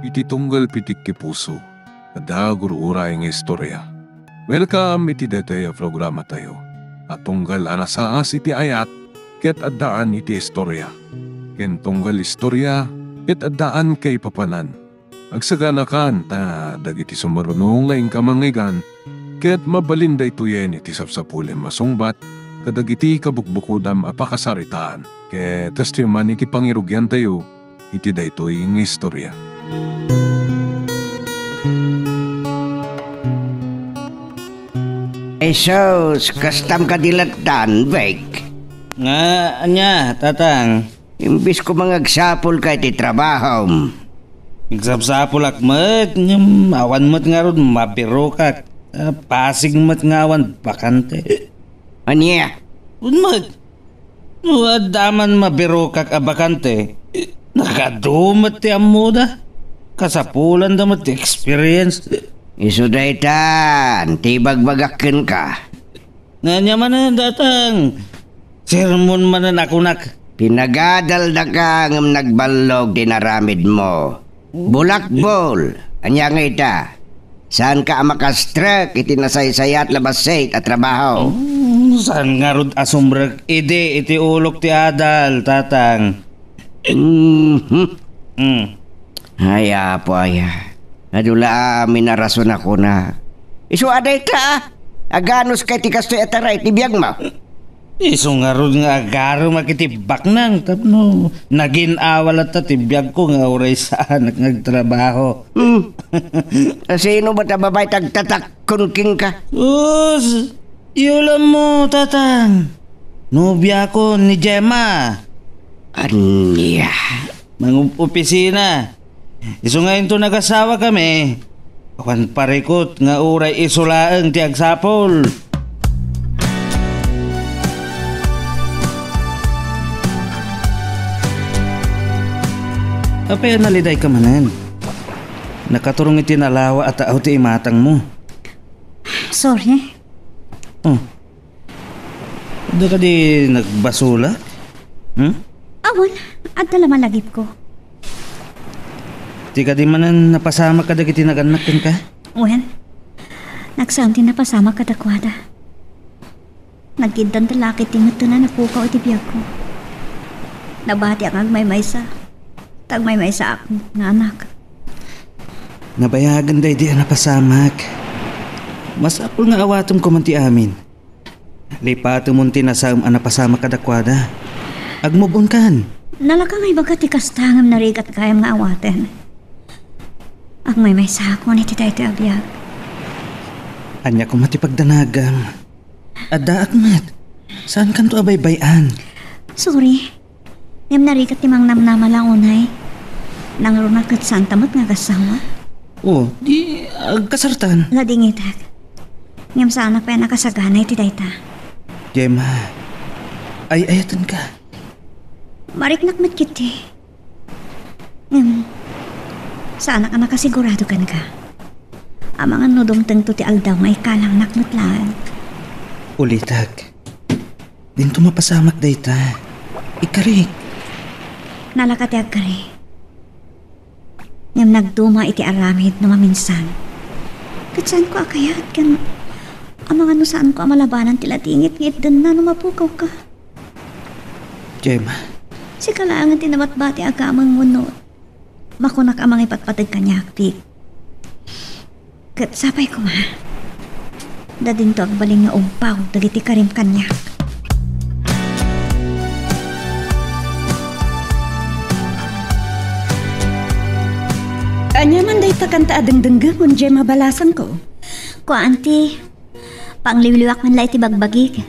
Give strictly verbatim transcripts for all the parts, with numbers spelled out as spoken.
iti tunggal pitikki puso, adda gur-uray nga istorya. Welcome iti daytoy a programatayo a tunggal a nasaas iti ayat ket addaan iti istorya, ken tunggal istorya ket addaan kaipapanan. Agsaganakan ta dagiti sumaruno nga inka mangngeggan ket mabalin daytoyen iti sapsapulem a sungbat kadagiti kabukbukodam a pakasaritaan. Ket kastoy man iti pangirugiantayo iti daytoy nga istorya. Jesus, kastam kadi lattan, Vic? Nga, ania, Tatang? Imbis ko mangagsapulka iti trabahom. Agsapsapulak met, ngem awan met ngarud mabirokak. Ah, pasig met nga awan bakante. Ania? Wen met, no adda man mabirokak a bakante, nagadu met ti ammoda. Kasapulanda met ti experience. Isu daytan, ti ibagbagak kenka. Ania manen, Tatang? Sermon manen a kunak. Pinagadaldaka ngem nagballog ti inaramidmo. Bulakbol! Ania nga ita? Saanka a makastrek iti nasaysayat la bassit a trabaho? Hmm, saan ngarud a sumrek idi iti ulok ti adal, Tatang? Mhm. Hmm. Ay, Apo, aya. Adu la amin a rason a kuna. Isu a dayta, a. Aganuska iti kastoy a taray ti biagmo. Isu ngarud nga agarumak iti baknang tapno nagin-awa latta ti biagko nga uray saanak nga agtrabaho. Hmm. Asino met a babai ti agtatakkon kenka? Sus, iulammo, Tatang. Nobiakon ni Gemma. Ania? Mangup-opisina. Isu nga inton agasawakami, awan parikut nga uray isu laeng ti agsapul. Apay a nalidayka manen? Nakaturong iti nalawa a tao ti imatangmo. Sorry. Oh. Adda kadi nagbasolak? Hmm? Awan, adda la man lagipko. Ti kadi manen napasamak kadagiti nagannak kenka? Wen, nagsaan ti napasamak kadakuada. Nagkiddanta la ket ti metten a napukaw iti biagko. Nabatiak nga agmaymaysa. Ta agmaymaysaak nga anak. Nabayagen daydi a napasamak. Masapul nga awatem koma ti amin. Lipatemon ti nasaem a napasamak kadakuada. Agmove on kan. Nalaka nga ibaga ti kasta ngem narigat gayam nga awaten. Agmaymaysaakon iti daytoy a biag. Ania koma ti pagdanagam? Addaak met. Saankanto a baybay-an. Sorry. Ngem narigat ti mangnamnama la unay. Nangruna ket saanta met nga agassawa. Oh, di agkasartan. Ladingitek. Ngem saanak pay a nakasagana iti dayta. Gemma, ay-ayatenka. Mariknak met ketdi. Ngem, saanak a nakasigurado kenka. Amangan no dumtengto ti aldaw nga ikalangnak met laeng. Ulitek. Dinto mapasamak dayta. Ikkarik. Nalaka ti agkari. Ngem nagduma iti aramid no maminsan. Ket saanko a kayat ken amangan no saanko a malabanan ti ladingit nga itdenna no mapukawka. Gemma. Sika laengen ti nabatbati a gameng wenno makunak a mangipatpateg kaniak, Vic. Ket sapay koma, ta dinto agbalin nga umpaw dagiti karim kaniak. Ania man dayta kanta a dengdenggenmo, Gemma balasangko? Kua, Auntie, pangliwliwak man la iti bagbagik.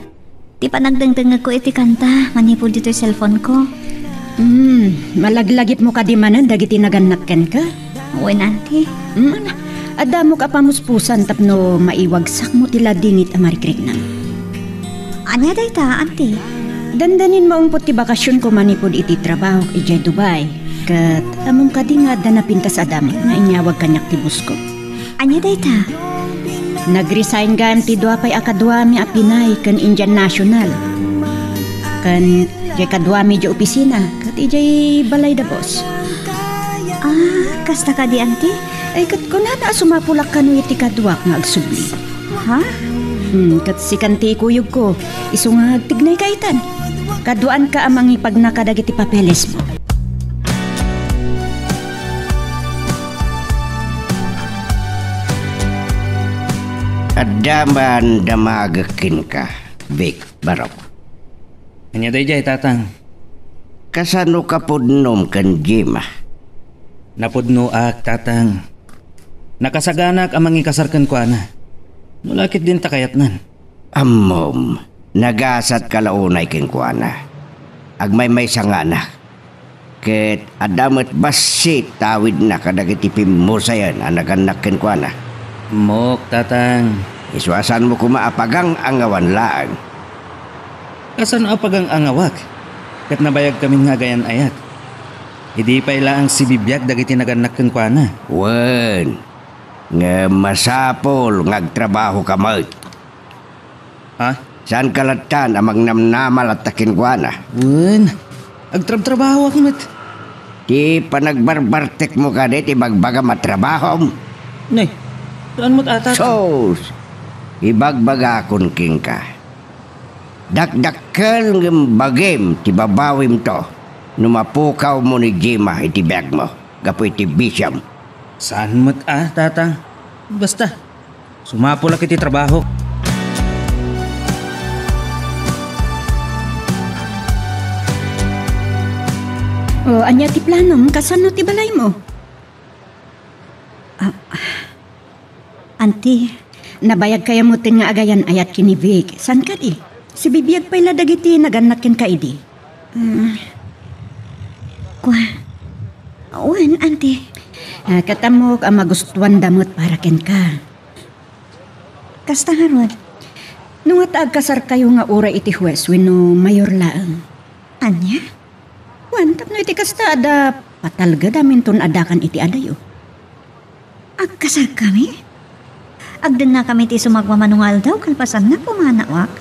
Ti panagdengdengngegko iti kanta manipud ditoy cellphone-ko. Hmm, malaglagipmo kadi manen dagiti nagannak kenka? Wen, Auntie. Hmm, addamok a pamuspusan tapno maiwagsakmo ti ladingit a marikriknam. Ania dayta, Auntie? Dandanin maumpot ti bakasionko manipud iti trabahok idiay Dubai. Ket ammom kadi nga adda napintas a damit nga inyawag kaniak ti boss-ko. Ania dayta? Nag-resign gayam ti dua pay a kaduami a Pinay ken Indian national. Ken diay kaduami idiay opisina ket idiay balay da boss. Ah, Kasta kadi, Auntie? Ay, ket kunana a sumapulak kano iti kaduak nga agsubli. Ha? Hmm, ket sikan ti ikuyogko. Isu nga agtignay ka itan. Kaduaanka a mangipagna kadagiti papelesmo. Adda man damagek kenka, Vic, barok. Ania daydiay, Tatang? Kasano ka pudnom ken Gemma? Napudnoak, Tatang. Nakasaganak a mangikasar kenkuana. No la ket dinta kayatnan. Ammom, nagasatka la unay kenkuana. Agmaymaysa nga anak. Ket adda met bassit tawidna kadagiti pimmusayen a nagannak kenkuana. Ammok, Tatang. Isu a saanmo koma a pagang-angawan laeng. Kasano a pagang-angawak? Ket nabayagkamin nga agayan-ayat. Idi pay laeng sibibiag dagiti nagannak kenkuana. Wen, ngem masapul nga agtrabahoka met. Ha? Saanka lattan a magnamnama latta kenkuana? Wen, agtrabtrabahoak met. Ti panagbarbartekmo kadi ti ibagbagam a trabahom? Ne, saan met ata? Sus! Ibagbagakon kenka. Dakdakkel ngem bagim ti babawimto no mapukawmo ni Gemma iti biagmo gapu iti bisiom. Saan met a, Tatang? Basta, sumapulak iti trabaho. O, ania ti planom? Kasano ti balaymo? Ah, Auntie, nabayagkayo metten nga agayan-ayat ken ni Vic. Saan kadi? Sibibiag pay la dagiti nagannak kenka idi. Ah, kua. Wen, Auntie. Ah, ket ammok a magustuanda met para kenka. Kasta ngarud, no nga ta agkasarkayo nga uray iti huwes wenno mayor laeng. Ania? Wen, tapno iti kasta, adda patalgedam inton addakan iti adayo. Agkasarkami? Agdennakami ti sumagmamano nga aldaw kalpasanna, pumanawak?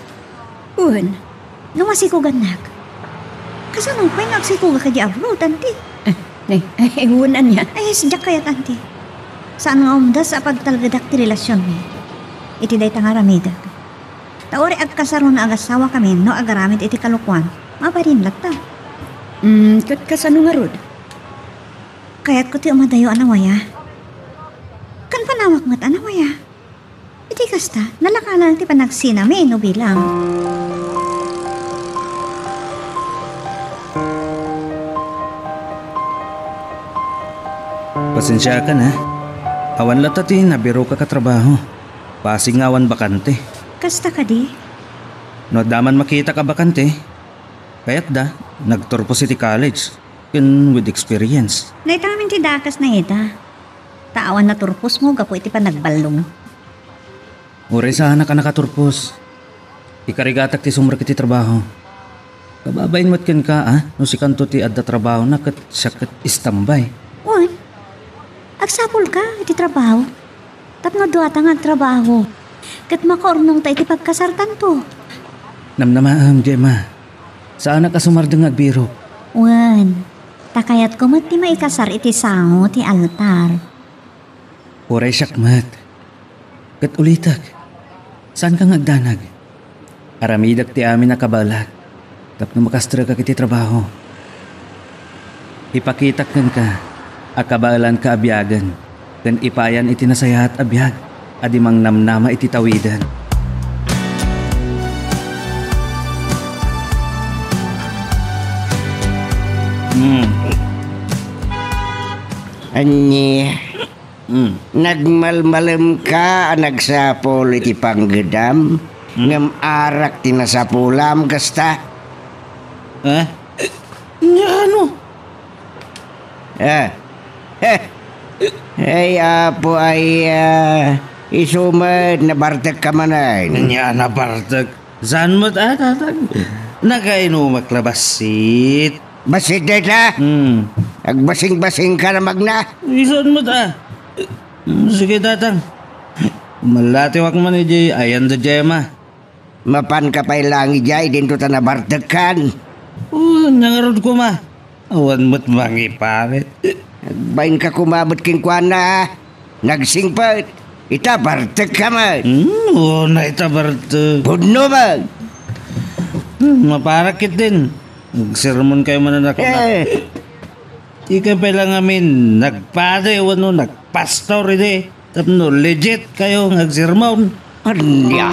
Wen. No masikugannak? Kasano pay nga agsikogak idiay abroad, Auntie? Eh, eh, eh, wen, ania? Ay, sadiak kayat, Auntie. Saan nga umdas a pagtalgedak ti relasionmi iti dayta nga aramidek. Ta uray agkasar wenno agasawakami no agaramid iti kalokuan, mabalin latta. Mm, ket kasano ngarud? Kayatko ti umadayo a nawaya. Ken panawak met a nawaya. Iti kasta, nalaka laeng ti panagsinami no bilang. Pasensiakan, ha? Awan latta ti nabiroka a trabaho. Pasig nga awan bakante. Kasta kadi? No adda man makitak a bakante, kayatda, nagturpos iti college, ken with experience. Naitamin ti dakes na ita. Ta awan naturposmo gapu iti panagballong. Uray saanak a nakaturpos. Ikarigatak ti sumrek iti trabaho. Kababain met kenka, a, no sikanto ti adda trabahona ket siak ket istambay. Wen, agsapulka iti trabaho. Tapno duata nga agtrabaho. Ket makaurnongta iti pagkasartanto. Namnamaem, Gemma. Saanak a sumardeng nga agbirok. Wen, ta kayatko met ti maikasar iti sango ti altar. Uray siak met. Ket ulitek, saanka nga agdanag. Aramidek ti amin a kabaelak tapno makastrekak iti trabaho. Ipakitak kenka a kabaelanka a biagen ken ipayan iti nasayaat a biag a di mangnamnama iti tawiden. Hmm. Ania? Hmm. Nagmalmalemka a nagsapul iti panggedam, hmm, ngem arak ti nasapulam kasta? Eh? Nya ano? Eh. Eh. Ay, Apo, ay, ah, isu met, nabartekka manen. Nya, nabartek? Saan met a, Tatang? Nakainumak la bassit. Bassit dayta? Hmm. Agbasingbasingka na magna. Isu met a. Hmm, sige, Tatang. Malatiwak man idiay ayan da Gemma. Mapanka pay laeng idiay, dinto ta nabartekkan. Oh, nangarud koma. Awan met mangiparit. Agbainka koma met kenkuana, a. Nagsingpet. Ita, bartekka met. Hmm, una ita bartek. Pudno met. Hmm, maparak ketdin. Agsermonkayo manen a kunam. Eh. Dikay pay la ngamin nagpadi wenno nagpastor idi tapno legit kayo nga agsermon. Ania?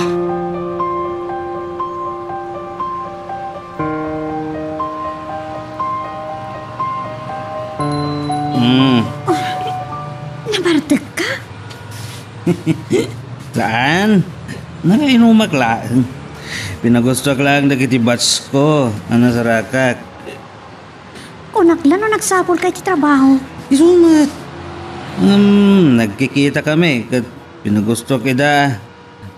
Hmm. Nabartekka? Saan? Nangainumak laeng. Pinagustoak laeng dagiti batchko a nasarakak. Kunak la no nagsapulka iti trabaho. Isu met. Ngem nagkikitakami ket pinagustoak ida.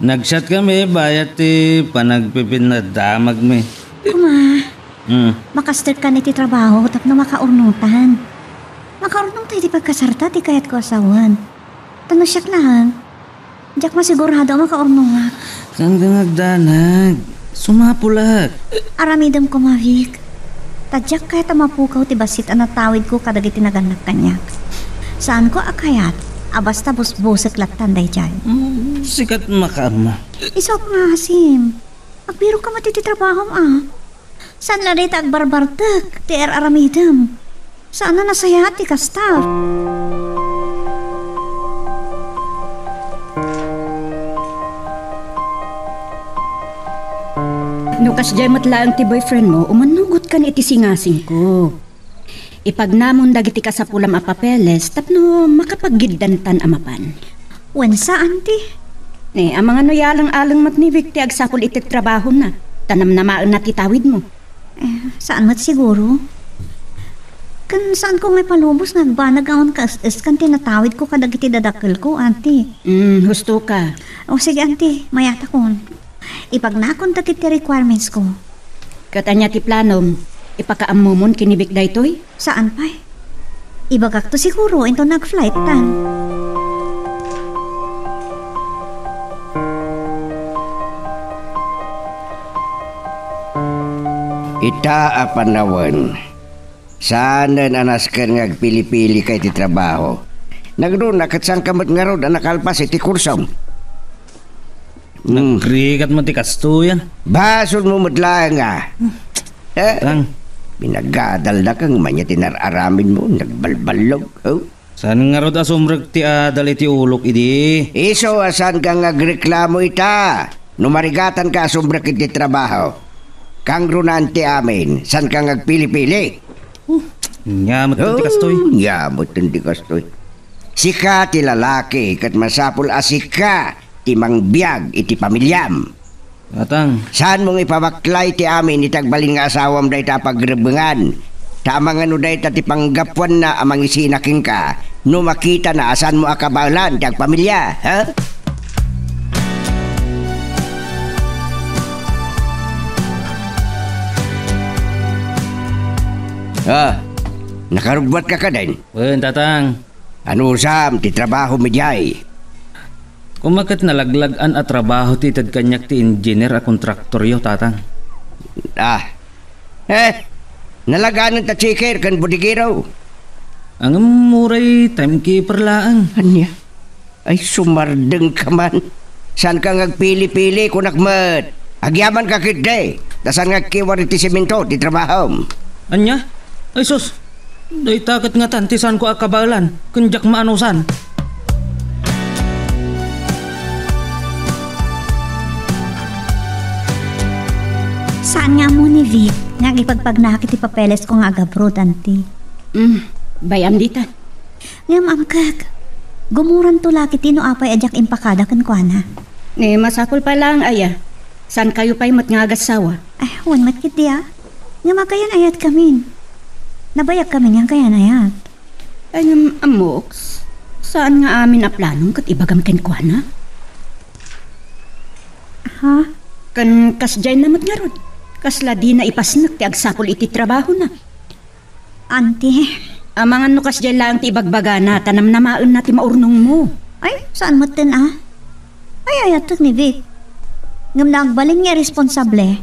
Nagchat kami bayat ti panagpipinnadamagmi. Kuma, Hmm. makasterkan iti trabaho tapno makaurnotan. Makaurnong tayo ti pagkasarta ti kayatko a sawen. Ta no siak laeng, diak masigurado a makaurnongak. Saan ka nga agdanag? Sumapulak. Aramidem koma, Vic. Ta diak kayat a mapukaw ti bassit a natawidko kadagiti nagannak kaniak. Saanko a kayat a basta busbusek lattan daydiay. Mm, sikat makaammo. Isu nga, Sim. Agbirok ka met iti trabahom, a. Saan la dayta agbarbartek ti ar-aramidem. Saan a nasayaat ti kasta. No kasdiay met laeng ti boyfriend mo, umannugotkan iti singasingko. Ipagnamon dagiti kasapulam a papeles tapno makapaggiddantan a mapan. Wen saan ti? Ne, amangan no yaleng-aleng met ni Vic ti agsapul iti trabahona, ta namnamaenna ti tawidmo. Eh, saan met siguro? Ken saanko nga ipalubos nga agbanag awan kaes-eskan ti natawidko kadagiti dadakkelko, Auntie. Mm, husto ka. O sige, Auntie, mayatakon. Ibagnakon dagiti requirements ko. Ket ania ti planom? Ipakaammomon ken ni Vic daytoy? Saan pay? Ibagakto siguro inton nag-flight tan. Ita a panawen, saanen a nasken nga agpili-pilika iti trabaho. Nagruna ket saanka met ngarud a nakalpas iti kursom. Hmm. Nagrigat mo ti kastoy, a. Basolmo met laeng, a. Eh, Tang. Pinagadalnak ngem ania ti nar-aramidmo, nagbalballog, oh. Saan ngarud a sumrek ti adal iti ulok idi? Isu a saanka nga agreklamo ita. No marigatanka a sumrek iti trabaho, kangrunaan ti amin, saanka nga agpili-pili. Hmm. Ania met ti kastoy? Oh, ania met ti kastoy. Sika ti lalaki, ket masapul a sika ti mangbiag iti pamiliam. Tatang. Saanmo nga ipabaklay ti amin iti agbalin nga asawam dayta a pagrebbengan. Ta amangan no dayta ti panggapuanna a mangisina kenka no makitana a saanmo a kabaelan ti agpamilia, ha? Ah, nakarubbuatka kadin? Wen, Tatang. Anusam ti trabahom idiay? Koma ket nalaglag-an a trabaho ti ited kaniak ti engineer a kontraktoryo, Tatang. Ah. Eh, nalaganan ta checker ken bodegero. Ngem uray timekeeper laeng. Ania? Ay, sumardengka man. Saanka nga agpili-pili, kunak met. Agyamanka ketdi. Ta saan nga agkiwar iti semento ti trabahom? Ania? Ay sus, dayta ket ngatan ti saanko a kabaelan, ken diak maanusan. Saan nga ammo ni Vic nga agipagpagnaak iti papelesko nga agabroad, Auntie? Mm, bay-am dita. Ngem, Amkek, gumuranto la ketdi no apay a diak impakada kenkuana. Ni masapul pay laeng aya. Saankayo pay met nga agassawa? Ay, wen met ketdi a. Ngem agayan-ayatkamin. Nabayagkamin nga agayan-ayat. Ay, ngem, ammok, saan nga amin a planom ket ibagam kenkuana? Ha? Ken kasdiay na met ngarud, kasla dina ipasnek ti agsapul iti trabahona. Auntie. Amangan no kasdiay laeng ti ibagbagana, ta namnamaenna ti maurnongmo. Ay, saan metten a? Ay, ayatek ni Vic. Ngem no agbalin nga irresponsable,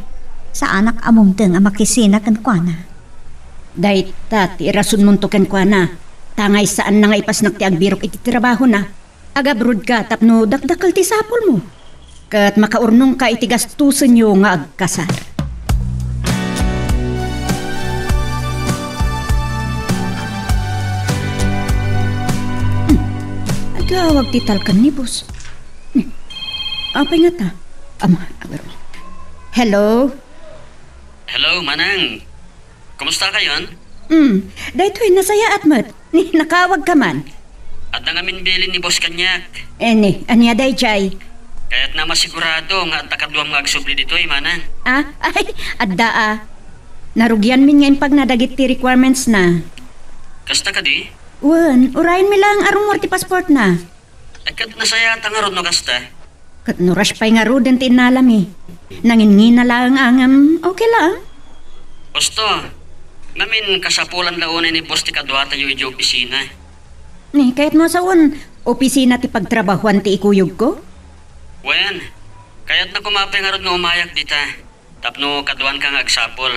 saanak a mumteng a makisina kenkuana. Dayta ti irasonmonto kenkuana. Tangay saanna nga ipasnak ti agbirok iti trabahona. Agabrodka tapno dakdakkel ti sapulmo. Ket makaurnongka iti gastosenyo nga agkasar. Hmm. Agawag ti talkan ni boss. Hmm. Apay ngata? Ama, agaro. Hello? Hello, Manang. Kumusta kayon? Hmm, daytoy nasayaat met. Ni, nakawagka man. Adda ngamin bilin ni boss kaniak. Eh, ni, ania dayjay? Kayatna masigurado nga adda kaduam nga agsubli ditoy, Manang. Ah? Ay, adda, ah. Narugianmin nga impagna dagiti requirements na. Kasta kadi? Wen, urayenmi laeng a rummuar ti passport na. Ay, ket nasayaat ngarud no kasta. Ket no rush pay ngaruden ti innalami. Nanginngina laeng a ngem okay laeng. Husto, ngamin kasapulan la unay ni boss ti kaduatayo idiay opisina. Ni, kayatmo a sawen, opisina ti pagtrabahuan ti ikuyogko? Wen, kayatna koma pay ngarud nga umayak dita. Tapno kaduanka nga agsapul.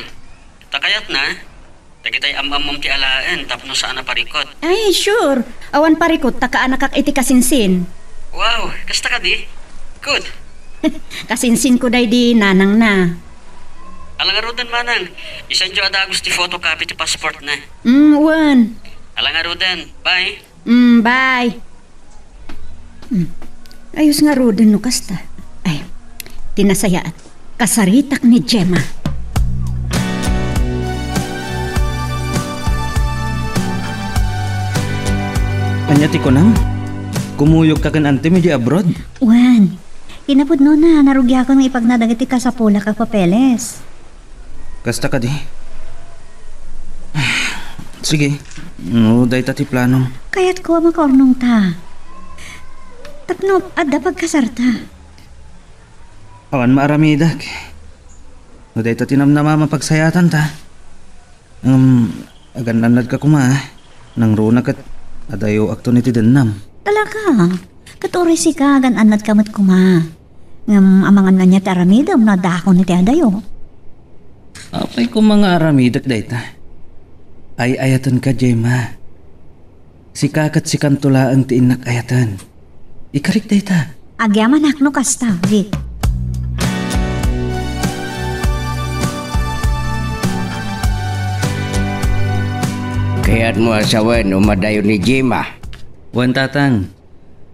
Ta kayatna, dagitay am-ammom ti alaen tapno saan a parikut. Ay, sure. Awan parikut ta kaanakak iti kasinsin. Wow, kasta kadi? Good. Kasinsinko daydi nanangna. Ala ngaruden, Manang. Isenyo a dagus ti photocopy ti passport na. Mm, wen. Ala ngaruden. Bye. Mm, bye. Mm. Ayos ngaruden no kasta. Ay, ti nasayaat. Kasaritak ni Gemma. Ania ti kunam? Kumuyogka ken antem idiay abroad? Wen. Kinapudnona, narugiakon nga ipagna dagiti kasapulak a papeles. Kasta kadi? Sige, no dayta ti planom. Kayatko a makaurnongta. Tapno adda pagkasarta. Awan maaramidek. No dayta ti namnama a pagsayaatanta. Ngem, agan-annadka koma, nangruna ket adayoakton iti dennam. Talaga? Ket uray sika, agan-annadka met koma. Ngem amangan ania ti aramidem no addaakon iti adayo? Apay koma nga aramidek dayta? Ay-ayatenka, Gemma. Sika ket sikanto laeng ti innak ayaten. Ikarik dayta. Agyamanak no kasta, Vic. Kayatmo a sawen, umadayo ni Gemma. Wen, Tatang.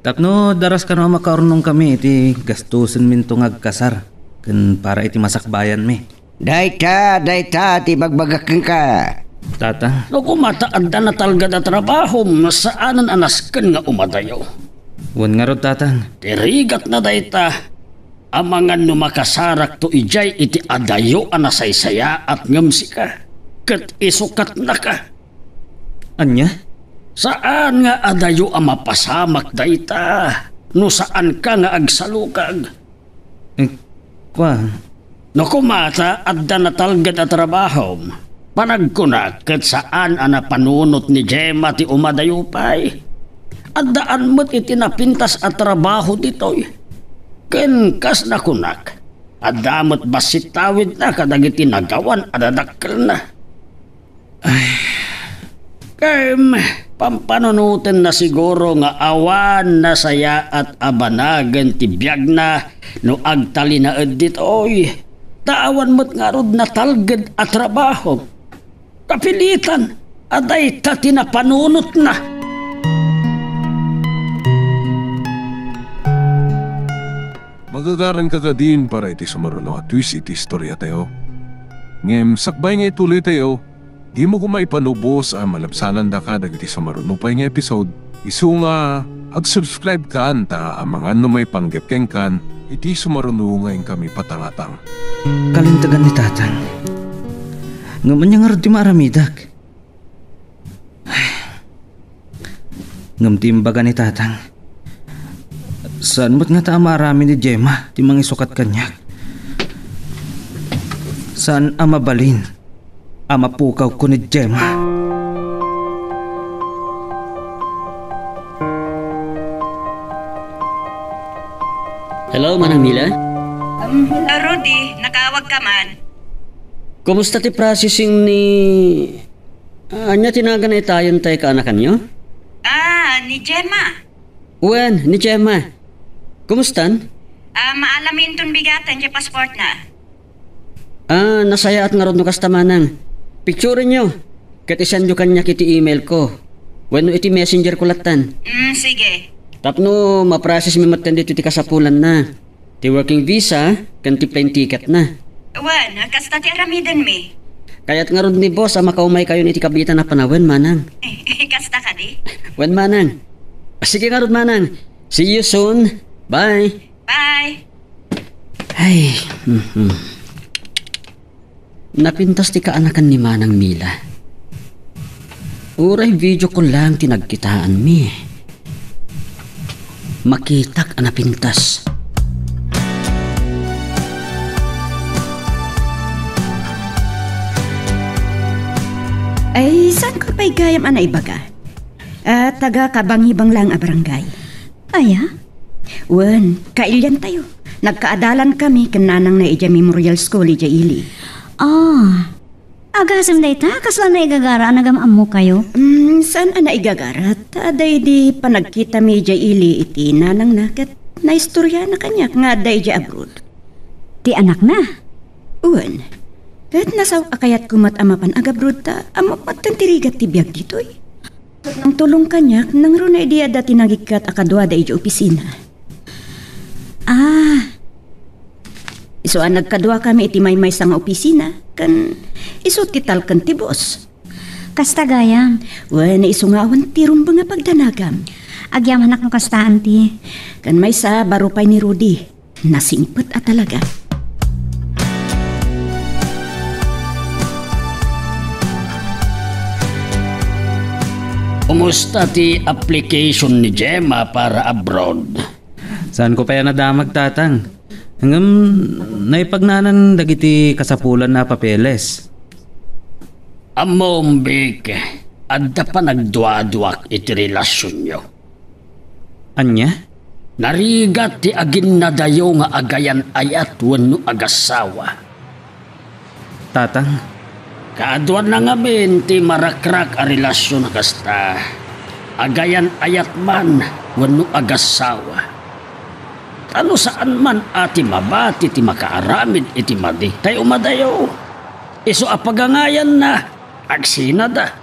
Tapno daras kano a makaurnongkami iti gastosenminto nga agkasar ken para iti masakbayanmi. Dayta, dayta ti ibagbagak kenka. Tata. No koma ta adda natalged a trabahom, saanen a nasken nga umadayo. Wen ngarud, Tatang. Ti rigatna dayta, amangan no makasarakto idiay iti adayo a nasaysayaat ngem sika, ket isukatnaka. Ania? Saan nga adayo a mapasamak dayta no saanka nga agsalukag. Eh, kua. No koma ta adda natalged a trabahom, panagkunak ket saan a napanunot ni Gemma ti umadayo pay. Addaan met iti napintas a trabaho ditoy. Ken kas nakunak, adda met bassit tawidna kadagiti nagawan a dadakkelna. Ay. Ken pampanunotenna siguro nga awan nasayaat a banagen ti biagna no agtalinaed ditoy. Ta awan met ngarud natalged a trabaho. Kapilitan a dayta ti napanunotna. Magagaranka kadin para iti sumaruno a twist iti istoriatayo. Ngem sakbay nga ituloytayo, dimo koma ipanubos a malabsanandaka dagiti sumaruno pay nga episode, isu nga ag-subscribe-kan ta amangan no maipanggep kenkan iti sumaruno nga inkami patangatang. Kalintegan ni Tatang. Ngem ania ngarud ti maaramidek? Ngem ti imbaga ni Tatang, saan met ngata a maaramid ni Gemma ti mangisukat kaniak. Saan a mabalin a mapukawko ni Gemma. Hello, Manang Mila? Um, hello, Rudy. Nakawag ka man. Kumusta ti processing ni Ah, ania ti nagan itayon tay kaanakanyo? Ah, ni Gemma. Wen, ni Gemma. Kumustan? Ah, maala mi inton bigaten ti passportna. Ah, nasayaat ngarud no kasta, manang. Picturenyo, ket isendyo kaniak iti email ko wenno iti messenger ko lattan. Mm, sige. Tapno ma-process mi metten ditoy ti kasapulanna, ti working visa ken ti plane ticketna. Wen, kasta ti aramidenmi. Kayat ngarud ni boss a makaumaykayon iti kabiitan a panawen, manang. Kasta kadi? Wen, manang. Sige ngarud, manang. See you soon. Bye. Bye. Ay, mhm. Napintas ti kaanakan ni Manang Mila. Uray video call lang ti nagkitaanmi. Makitak a napintas. Ay, saan ko pay gayam a naibaga? Ah, taga Kabangibang lang a barangay. Aya? Wen, kailiantayo. Nagkaadalan kami ken nanangna idiay Memorial School idiay ili. Ah. Agasem dayta, kasla naigagara a nagam-ammokayo? Mm, saan a naigagara? Ta daydi panagkitami idiay ili iti nanangna ket naistoriana kaniak nga adda idiay abroad. Ti anakna? Wen. Ket nasaok a kayatko met a mapan agabroad ta ammok met ti rigat ti biag ditoy. Ket nangtulong kaniak, nangruna idi adda ti nangikkat a kaduada idiay opisina. Ah. Isu a nagkaduakami iti maymaysa nga opisina, ken isu ti talken ti boss. Kasta gayam. Wen, isu nga awan ti rumbeng a pagdanagam. Agyamanak no kasta, auntie. Ken maysa, baro pay ni Rudy. Nasingpet a talaga. Kumusta ti application ni Gemma para abroad? Saanko pay a nadamag, Tatang. Ngem naipagnanan dagiti kasapulanna a papeles. Ammom, Vic, adda panagduaduak iti relasionyo. Ania? Narigat ti aginnadayo nga agayan-ayat wenno agassawa. Tatang. Kaaduanna ngamin ti marakrak a relasion a kasta. Agayan-ayat man wenno agassawa. Ta no saan man a ti mabati ti makaaramid iti madi, tay umadayo. Isu a pagangayanna, agsinada.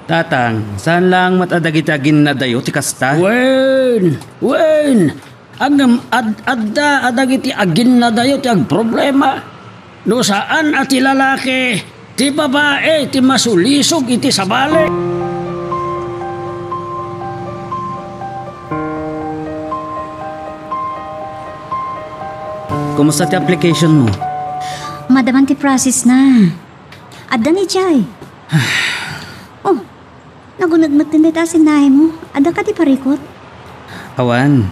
Tatang, saan laeng met a dagiti aginnadayo ti kasta? Wen, wen. Ngem ad-, adda a dagiti aginnadayo ti agproblema. No saan a ti lalaki, ti babai ti masulisog iti sabali. Kumusta ti application mo? Madaman ti process na. Adda ni Jai. Oh, nagunag met dayta a sinnaem mo. Adda kadi parikut? Awan.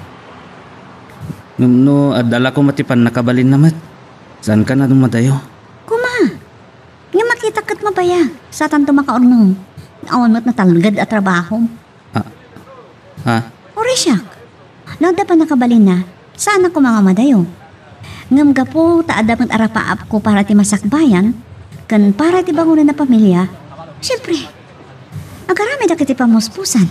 Ngem no adda la koma ti pannakabalinna met, saanka a dumadayo? Kuma, ngem makitak ket mabayag. Saanto makaurnong. Awan met natalged a trabaho. Ah. Ah? Uray siak. No adda pannakabalinna, saanak koma nga madayo. Ngem gapu ta adda met arapaapko para ti masakbayan, ken para ti bangonan a pamilia, siempre, agaramidak iti pamuspusan.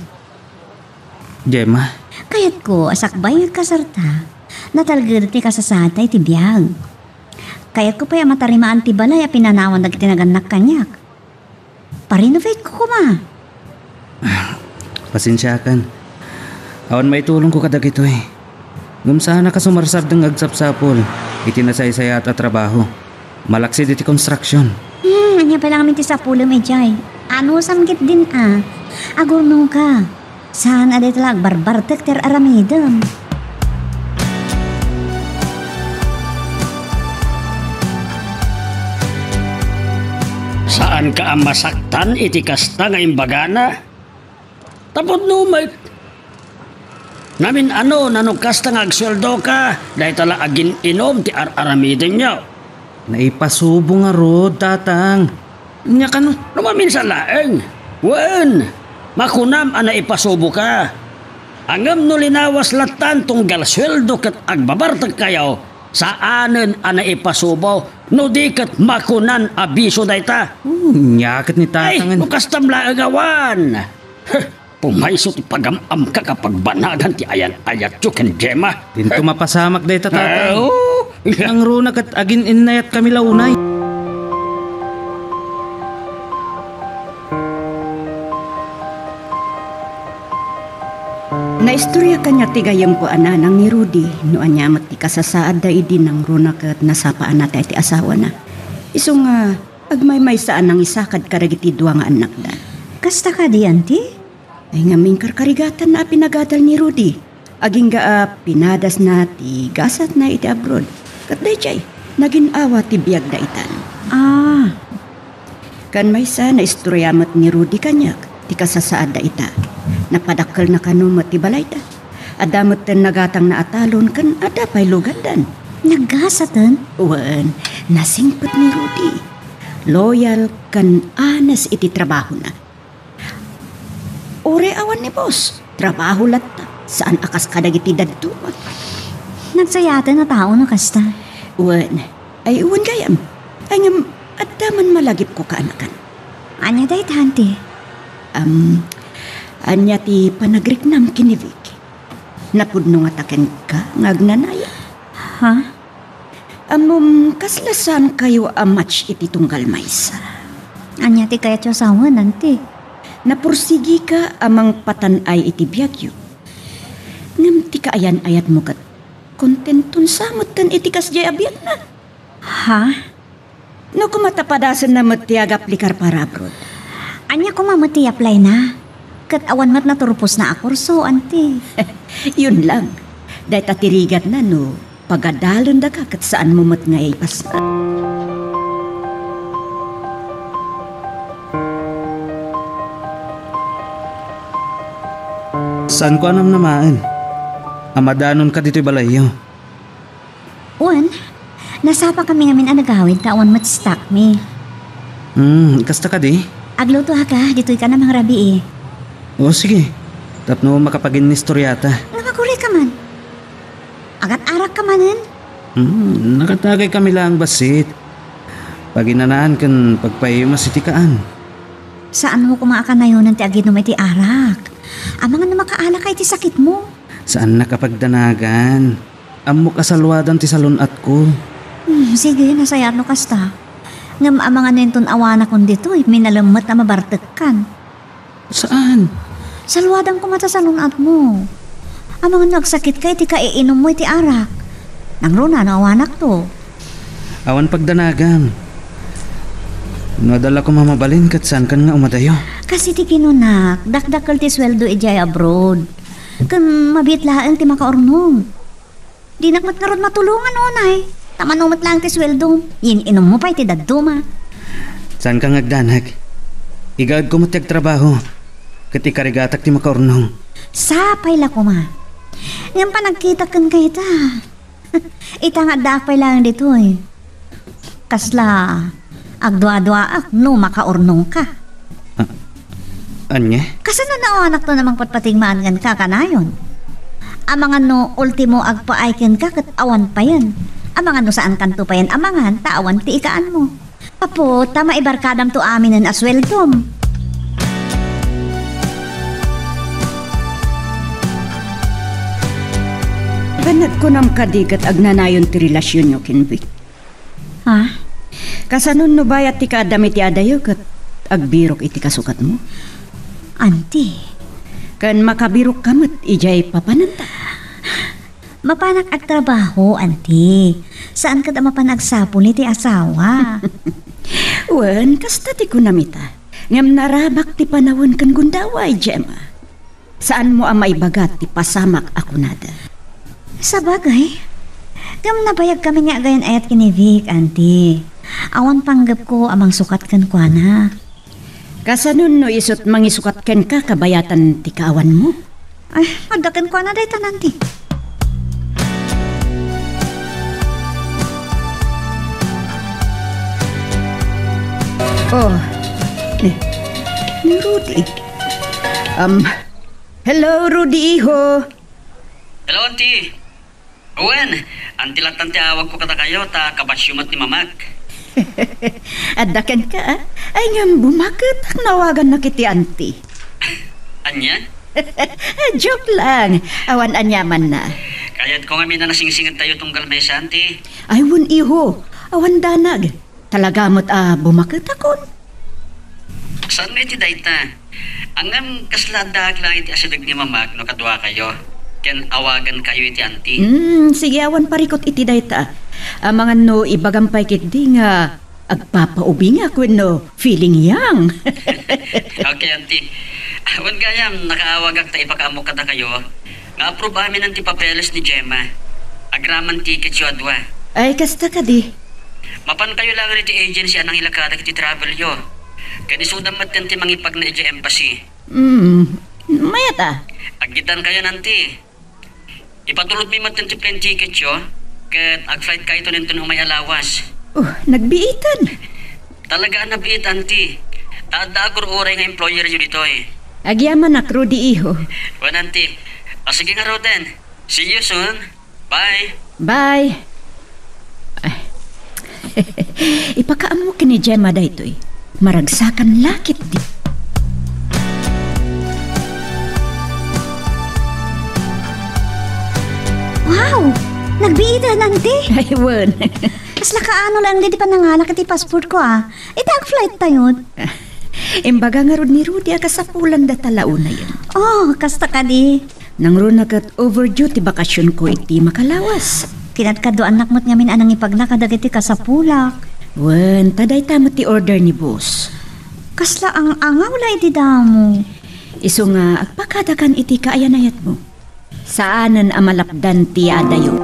Gemma? Kayatko a sakbay nga agkasarta, natalged ti kasasaadta iti biag. Kayatko pay a matarimaan ti balay a pinanawan dagiti nagannak kaniak. Pa-renovate ko koma. Pasensiakan. Awan maitulongko kadagitoy. Ngem saanaka sumarsardeng nga agsapsapul iti nasaysayaat a trabaho, malaksid iti construction. Hmm, ania pay laeng ti sapulem idiay? Anusam ketdin a? Agurnongka. Saan a dayta la agbarbartek ti ar-aramidem? Saanka a masaktan iti kasta nga imbagana? Ta pudno met. Namin-ano, no kasta nga agsueldoka, dayta la agin-inom ti ar-aramidenyo. Naipasubo ngarud, Tatang. Ania kano? No maminsan laeng, wen, makunam a naipasuboka. Ngem no linawas lattan tunggal sueldo ket agbabartekkayo, saanen a naipasubo, no di ket makunan a bisio dayta. Hmm, ania ket ni Tatang? Ay, no kastam laeng awan. Heh, Umayso ti pagam-amka a pagbanagan ti ayan-ayatyo ken Gemma. Dinto mapasamak dayta, tatay. Ah, oo. Nangruna ket agin-innayatkami la unay. Naistorya kaniak ti gayyemko a nanang ni Rudy no ania met ti kasasaadda idi nangruna ket nasapa a natay ti asawana. Isu nga agmaymaysa a nangisakad kadagiti dua nga annakda. Kasta kadi, anti? Ay, ngem inkarkarigatanna a pinagadal ni Rudy. Agingga a pinadasna ti gasatna iti abroad. Ket daydiay, nagin-awa ti biagda itan. Ah. Ken maysa, naistorya met ni Rudy kaniak ti kasasaadda ita. Napadakkelna kano met ti balayda. Adda metten nagatangna a talon ken adda pay lugandan. Naggasaten? Wen, nasingpet ni Rudy. Loyal ken honest iti trabahona. Uray awan ni boss, trabaho latta, saan a kas kadagiti dadduma. Nagsayaten a tao no kasta. Wen, ay wen gayam. Ay ngem, adda man malagipko kaanakan. Ania dayta, anti? Am, ania ti panagriknam ken ni Vic? Napudno ngata kenka nga agnanayon? Ha? Ammom, kasla saankayo a match iti tunggal maysa. Ania ti kayatyo a sawen, anti? Napursigika a mangpatan-ay iti biagyo. Ngem ti kaayan-ayatmo ket kontenton sa metten iti kasdiay a biagna. Ha? No koma ta padasenna met ti agaplikar para abroad. Ania koma met ti apply-na? Ket awan met naturposna a kurso, anti? Yun lang. Dayta ti rigatna no pagadalendaka ket saanmo met nga ipasna. Saanko a namnamaen a madanonka ditoy balayyo. Wen, nasapakami ngamin a nagawid ta awan met stockmi. Hmm, kasta kadi? Aglutoaka, ditoyka a mangrabii. O, sige. Tapno makapaginnistoriata. Nga magurika man. Agat-arakka manen? Hmm, nakatagaykami laeng bassit. Paginanaan ken pagpaymas iti kaan. Saanmo koma a kanayonen ti aginom iti arak. Amangan no makaalaka iti sakitmo. Saannak a pagdanagan. Ammok a saluadan ti salun-atko. Hmm, sige, nasayaat no kasta. Ngem amangan no inton awanakon ditoy, minalem met a mabartekkan. Saan? Saluadan koma ta salun-atmo. Amangan no agsakitka iti kaiinummo iti arak. Nangruna no awanakto. Awan pagdanagam. No adda la koma mabalin ket saankan nga umadayo. Kas iti kinunak, dakdakkel ti sueldo idiay abroad. Ken mabiit laeng ti makaurnong. Dinak met ngarud matulongan unay. Ta mano met laeng ti sueldom, yin-inummo pay ti dadduma. Saanka nga agdanag. Igaedko met ti agtrabaho. Ket ikarigatak ti makaurnong. Sapay la koma. Ngem panagkitak kenka ita. Ita nga addaak pay laeng ditoy. Kasla agduaduaak no makaurnongka. A-, ania? Kasano no awanakto a mangpatpatingmaan kenka kanayon? Amangan no ultimo agpaay kenka ket awan payen. Amangan no saankanto payen amangan ta awan ti ikaanmo. Apo, ta maibarkadamto aminen a sueldom. Panagkunam kadi ket agnanayon ti relasionyo ken Vic? Ha? Kasanon no bayat ti kaaddam iti adayo ket agbirok iti kasukatmo? Anti. Ken makabirokka met idiay papananta. Mapanak agtrabaho, anti. Saan ket a mapan agsapul iti asawa. Wen, kasta ti kunam ita. Ngem narabak ti panawen ken gundaway, Gemma. Saanmo a maibaga ti pasamak a kunada. Sabagay, ngem nabayagkami nga agayan-ayat ken ni Vic, anti. Awan panggepko a mangsukat kenkuana. Kasanon no isut' mangisukat kenka kabayatan ti kaawanmo? Ay, adda kenkuana dayta, anti. Oh, ni, ni Rudy. Um, hello, Rudy, iho. Hello, anti. Wen, anti lattan ti awagko kadakayo, ta kabasyo met ni mamak. Adda kenka, a? Ay, ngem bumaket, nawagannak iti anti. A, Ania? Joke lang. Awan aniamanna. Kayatko ngamin a nasingsingedtayo tunggal maysa, Auntie. Ay, wen, iho. Awan danag. Talaga met a bumaketakon. Saan nga iti dayta? Ngem kasla addaak laeng iti asideg ni Mamak no kaduakayo, ken awagankayo iti Auntie. Hmm, sige, awan parikut iti dayta. Amangan no ibagam pay ketdi nga agpapaubingak wenno feeling young. Okay, Auntie. Wen gayam, nakaawagak ta ipakaammok kadakayo nga approve amin ti papeles ni Gemma. Agraman ti ticketyo a dua. Ay, kasta kadi. Mapankayo laeng iti agency a nangilakadak iti travelyo. Ken isudam met ti mangipagna idiay embassy. Hmm, mayat a. Aggiddankayo, Auntie. Ipatulodmi met ti plane ticketyo, ket ag-flight kayto inton umay a lawas. Oh, nagbiitan. Talaga a nabiit, Auntie. Ta adda agur-uray nga employeryo ditoy. Agyamanak, Rudy, iho. Wen, Auntie. O, sige ngaruden. See you soon. Bye. Bye. Ay. Ipakaammo ken ni Gemma daytoy. Maragsakan la ketdi. Wow! Nagbiitan, Auntie? Ay, wen. Kasla kaano lang di panangalak iti passport ko, a. Ita ag-flight tayo. Imbaga ngarud ni Rudy a kasapulan dayta la unayen. Oh, kasta kadi. Nangruna ket overdue ti bakasionko iti makalawas. Kinadkaduaannak met ngamin a nangipagna kadagiti kasapulak. Wen, ta dayta met ti order ni boss. Kasla ang-angaw la iti damo. Isu nga agpakadakan iti kaayan-ayatmo. Saanen a malapdan ti adayo.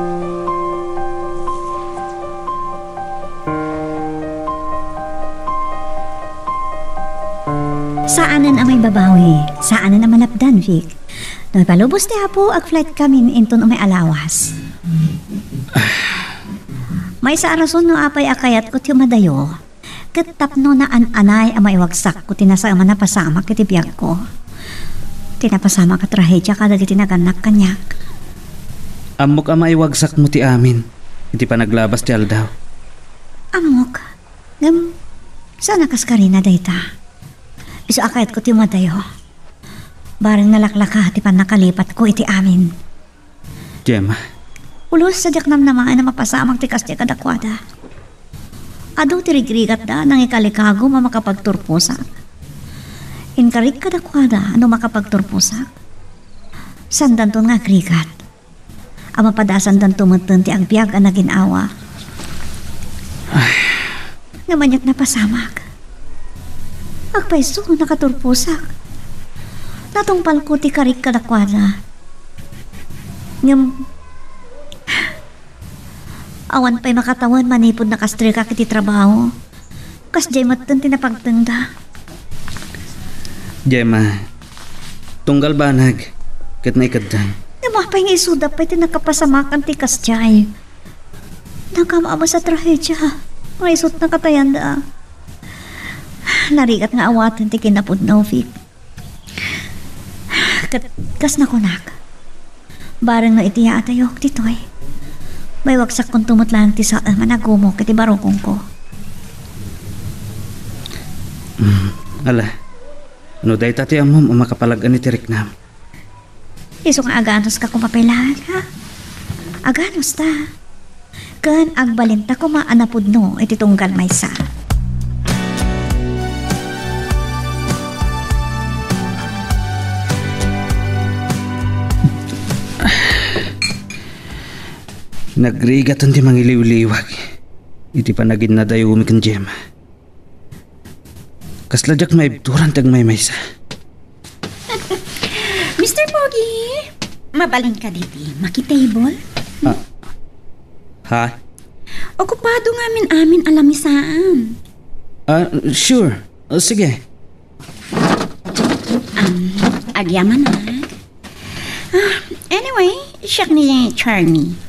Saanen a maibabawi, saanen a malapdan, Vic. No ipalubos ti Apo, ag-flight kamin inton umay a lawas. Maysa a rason no apay a kayatko ti umadayo, ket tapno naan-anay a maiwagsakko ti nasaem a napasamak iti biagko. Ti napasamak a trahedia kadagiti nagannak kaniak. Ammok a maiwagsakmo ti amin iti panaglabas ti aldaw. Ammok, ngem saan a kaskarina dayta. Isu a kayatko ti umadayo. Bareng nalaklaka ti pannakalipatko iti amin. Gemma. Ulos a diak namnamaen a mapasamak ti kasdiay kadakuada. Adu ti rigrigatda a nangikalikagum a makapagturposak. Inkarik kadakuada no makapagturposak. Saandanton nga agrigat. A mapadasandanto metten ti agbiag a nagin-awa. Ay. Ngem aniak napasamak. Agpayso, nakaturposak. Natungpalko ti karik kadakuada. Ngem, awan pay makatawen manipud nakastrikak iti trabaho. Kasdiay metten ti napagtengda. Gemma, tunggal banag ket naikeddang. Ngem apay nga isuda pay ti nakapasamakan ti kasdiay? Nakaam-amas a trahedia nga isut' nakatayanda. Narigat nga awaten ti kinapudno, Vic. Ket kas nakunak, bareng no iti yaatayok ditoy, maiwagsakkonto met laeng ti saem a nagumok iti barukongko. Mm, ala, no dayta ti ammom a makapalag-an iti riknam. Isu nga aganuska koma pay laeng, ha? Aganusta. Ken agbalinta koma a napudno iti tunggal maysa. Nagrigaten ti mangiliwliwag iti panaginnadayomi ken Gemma. Kasla diak maibturan ti agmaymaysa. Mister Pogi, mabalinka ditoy makitable? Ah. Ha? Okupado ngamin amin a lamisaan. Ah, sure. Ah, sige. Um, agyamanak. Ah, anyway, siak ni Charmy.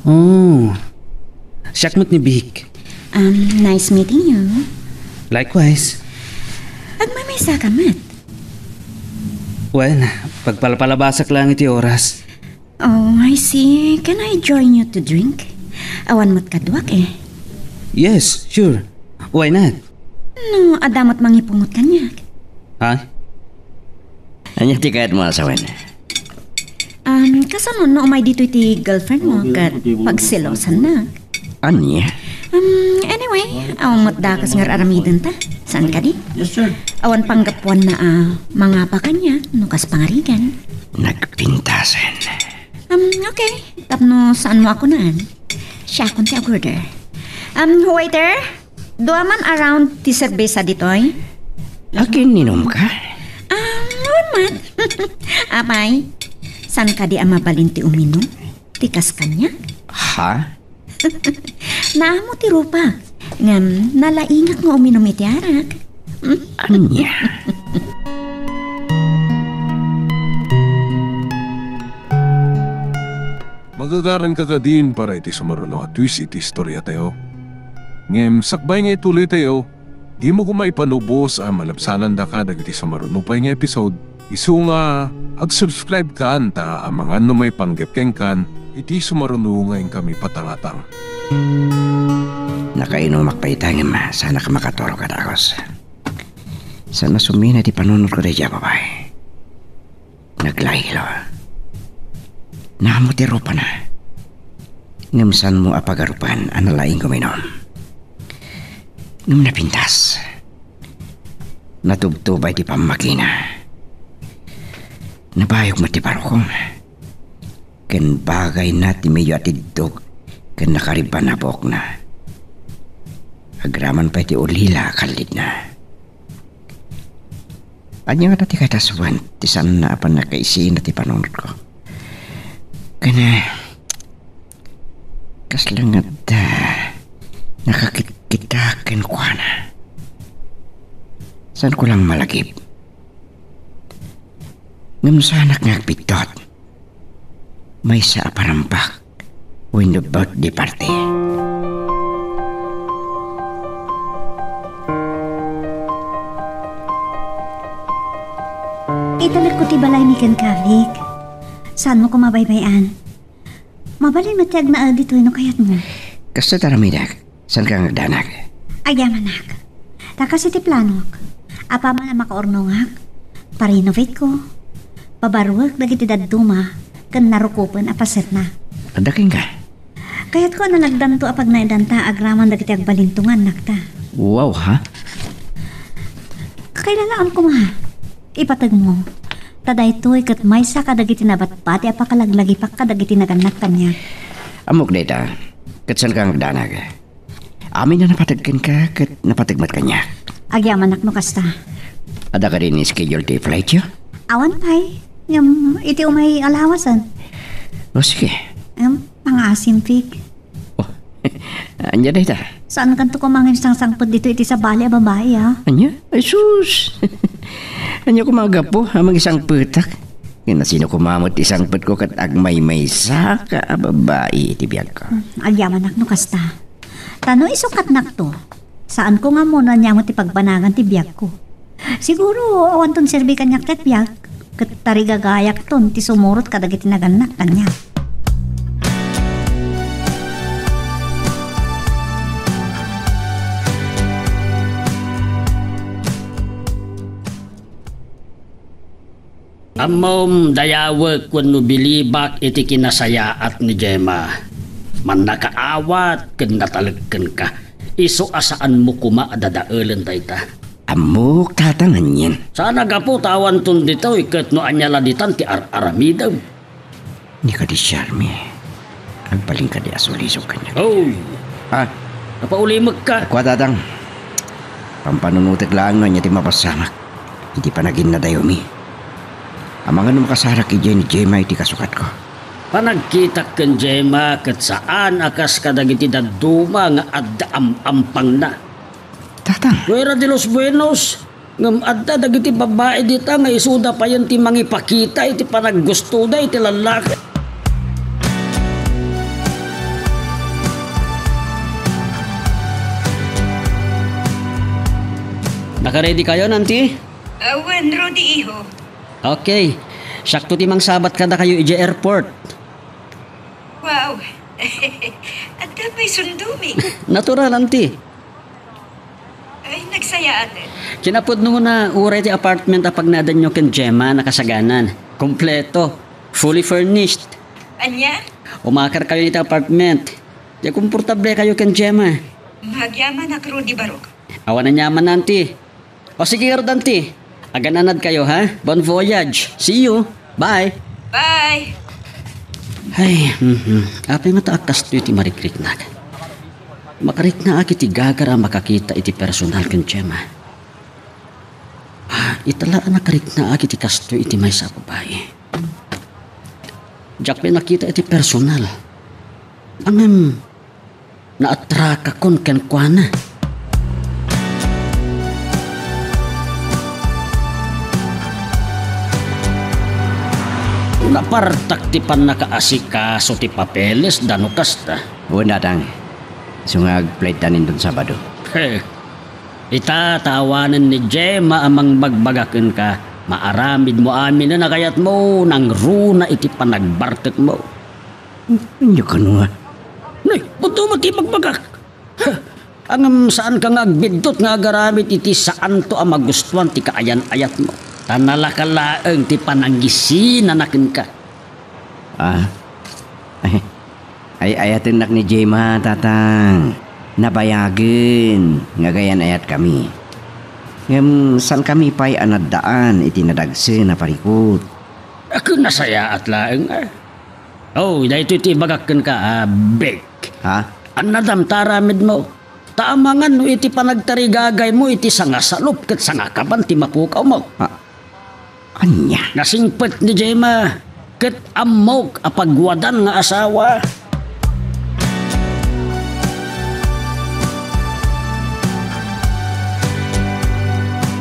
Oh, siak met ni Vic. Um, nice meeting you. Likewise. Agmaymaysa ka met? Well, pagpalpalabasak lang iti oras. Oh, I see. Can I join you to drink? Awan met kaduak eh. Yes, sure. Why not? No, adda met mangipungot kaniak. Ha? Ania ti kayatmo a sawen? Um, kasano no umay ditoy ti girlfriend mo ket pagselosannak? Ania? Um, anyway, awan met dakas nga ar-aramidenta. Saan kadi? Yes, sir. Awan panggapuanna a mangapa kaniak no kas pangarigan. Nagpintasen. Um, okay. Tapno saanmo a kunaan, siakon ti ag-order. Um, waiter, dua man a round ti serbesa ditoy. Agiinumka? Um, awan met. Apay, saan kadi a mabalin ti uminum? Ti kas kaniak? Ha? Naammo ti rupa. Ngem nalaingak nga uminum iti arak. Ania? Magagaran ka kadin para iti sumaruno a twist iti istoriatayo. Ngem sakbay nga ituloytayo, dimo koma ipanubos a malabsanandaka dagiti sumaruno pay nga episode. Isu nga ag-subscribe kan ta amangan no maipanggep kenkan iti sumaruno nga inkami patangatang. Nakainumak pay ita ngem saanak a makaturog a dagus. Saan a sumina ti panunotko daydiay a babai. Naglailo. Naammo ti rupana. Ngem saanmo a pagarupan a nalaing uminum. Ngem napintas. Natubtubay ti pammakina. Nabayog met ti barukong. Ken bagayna ti mayo a tiddog ken nakaribban a buokna. Agraman pay ti ulila a kallidna. Ania ngata ti kayat a sawen ti saanna a pannakaisina ti panunotko? Ken, eh, kasla ngata nakakitkitak kenkuana. Saanko lang malagip. Ngem saanak nga agbiddut. Maysa a parambak wenno birthday party. Italekko ti balaymi kenka, Vic. Saanmo koma baybay-an. Mabalin met ti agnaed ditoy no kayatmo. Kasta ti aramidek. Saanka nga agdanag? Agyamanak. Ta kas iti planok, apaman a makaurnongak, parenovatesko, pabaruek dagiti dadduma ken narukopen a pasetna. Adda kenka? Kayatko a nalagdanto a pagnaedanta agraman dagiti agbalinto nga annakta. Wow, ha? Kailalaam koma. Ipategmo. Ta daytoy ket maysa kadagiti nabatbati a pakalaglagipak kadagiti nagannak kaniak. Ammok dayta, ket saanka nga agdanag. Amin a napateg kenka ket napateg met kaniak. Agyamanak no kasta. Adda kadi ni schedule ti flightyo? Awan pay. Ngem iti umay a lawasen. O, sige. Em, pangaasim, Vic. Oh. Ania dayta? Saankanto koma nga insangpet ditoy iti sabali a babai, a? Ania? Ay, sus! Ania koma a gapu a mangisangpetak? Ken no sino koma met ti sangpetko ket agmaymaysaka a babai iti biagko. Hmm, agyamanak no kasta. Ta no isu katnakto, saanko nga ammo no ania met ti pagbanagan ti biagko. Siguro, awanton serbi kaniak ti agbiag, ket tarigagayakton ti sumurot kadagiti nagannak kaniak. Ammom, dayawek wenno bilibak iti kinasayaat ni Gemma. Mannakaawat ken natalek kenka. Isu a saanmo koma a dadaelen dayta. Ammok, Tatang, anian. Saan a gapu ta awanton ditoy ket no ania la ditan ti ar-aramidem. Ni kadi Charmy, agbalin kadi a sulisog kaniak? Oy! Ah? Napaulimekka? Kua, Tatang. Pampanunotek laeng no ania ti mapasamak iti panaginnadayomi. Amangan no makasarak idiay ni Gemma iti kasukatko. Panagkitak ken Gemma ket saan a kas kadagiti dadduma nga adda am-ampangna. Tatang. Fuera de los buenos. Ngem adda dagiti babbai dita nga isuda payen ti mangipakita iti panaggustoda iti lallaki. Nakaready kayon, Auntie? Ah, wen, Rudy, iho. Okay. Siakto ti mangsabat kadakayo idiay airport. Wow. Adda pay sundomi. Natural, Auntie. Ay, Nagsayaaten. Kinapudnona, uray ti apartment a pagnaedanyo ken Gemma, nakasaganan. Kompleto. Fully furnished. Ania? Umakerkayo iti apartment. Diay komportablekayo ken Gemma. Agyamanak, Rudy Barok. Awan aniaman, Auntie. O sige ngarud, Auntie. Agan-anadkayo, ha? Bon voyage. See you. Bye. Bye. Ay, mhm. Apay ngata a kastoy ti marikriknak? Makariknaak iti gagar a makakita iti personal ken Gemma. Ah, ita la a nakariknaak iti kastoy iti maysa a babai. Diak pay nakita iti personal. Ngem, naatrakakon kenkuana. Napartak ti pannakaasikaso ti papeles da no kasta. Wen, Tatang. Isu nga agplay ta nindon Sabado. He. Ita, ta awanen ni Gemma a mangbagbaga kenka, maaramidmo aminen a kayatmo, nangruna iti panagbartekmo. Ania kano nga? Nay, pudno met ti ibagbagak. Huh, ngem saanka nga agbiddut nga agaramid iti saanto a magustuan ti kaayan-ayatmo. Ta nalaka laeng ti panangisinana kenka. Ah? Ay, ay-ayatennak ni Gemma, Tatang. Nabayagen nga agayan-ayatkami. Ngem saankami pay a naddaan iti nadagsen a parikut. Ket nasayaat laeng, a. Oh, daytoy ti ibagak kenka, a, Bek. Ha? Annadam ta aramidmo. Ta amangan no iti panagtarigagaymo iti sangasalop ket sangakaban ti mapukawmo. A, ania? Nasingpet ni Gemma, ket ammok a pagwadan nga asawa.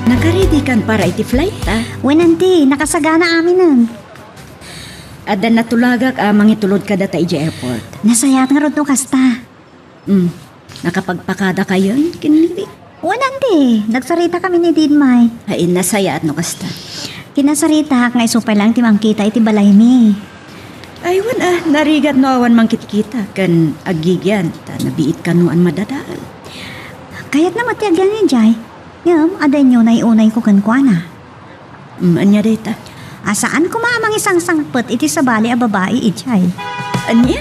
Nakaredikan para iti flight, a? Wen, Auntie, nakasagana aminen. Adda natulagak a mangitulod kadata idiay airport. Nasayaat ngarud no kasta. Hmm. Nakapagpakadakayon ken ni Lily? Wen, Auntie. Nagsaritakamin idi immay. Ay, nasayaat no kasta. Kinasaritak nga isu pay laeng ti mangkita iti balaymi. Ay, wen a, narigat no awan mangkitkita ken aggigyan ta nabiit kano a madadael. Kayatna met ti agyan idiay. Ngem, adda inyo naiunayko kenkuana. Mm, ania dayta? A, saan koma a mangisangsangpet iti sabali a babai idiay. Ania?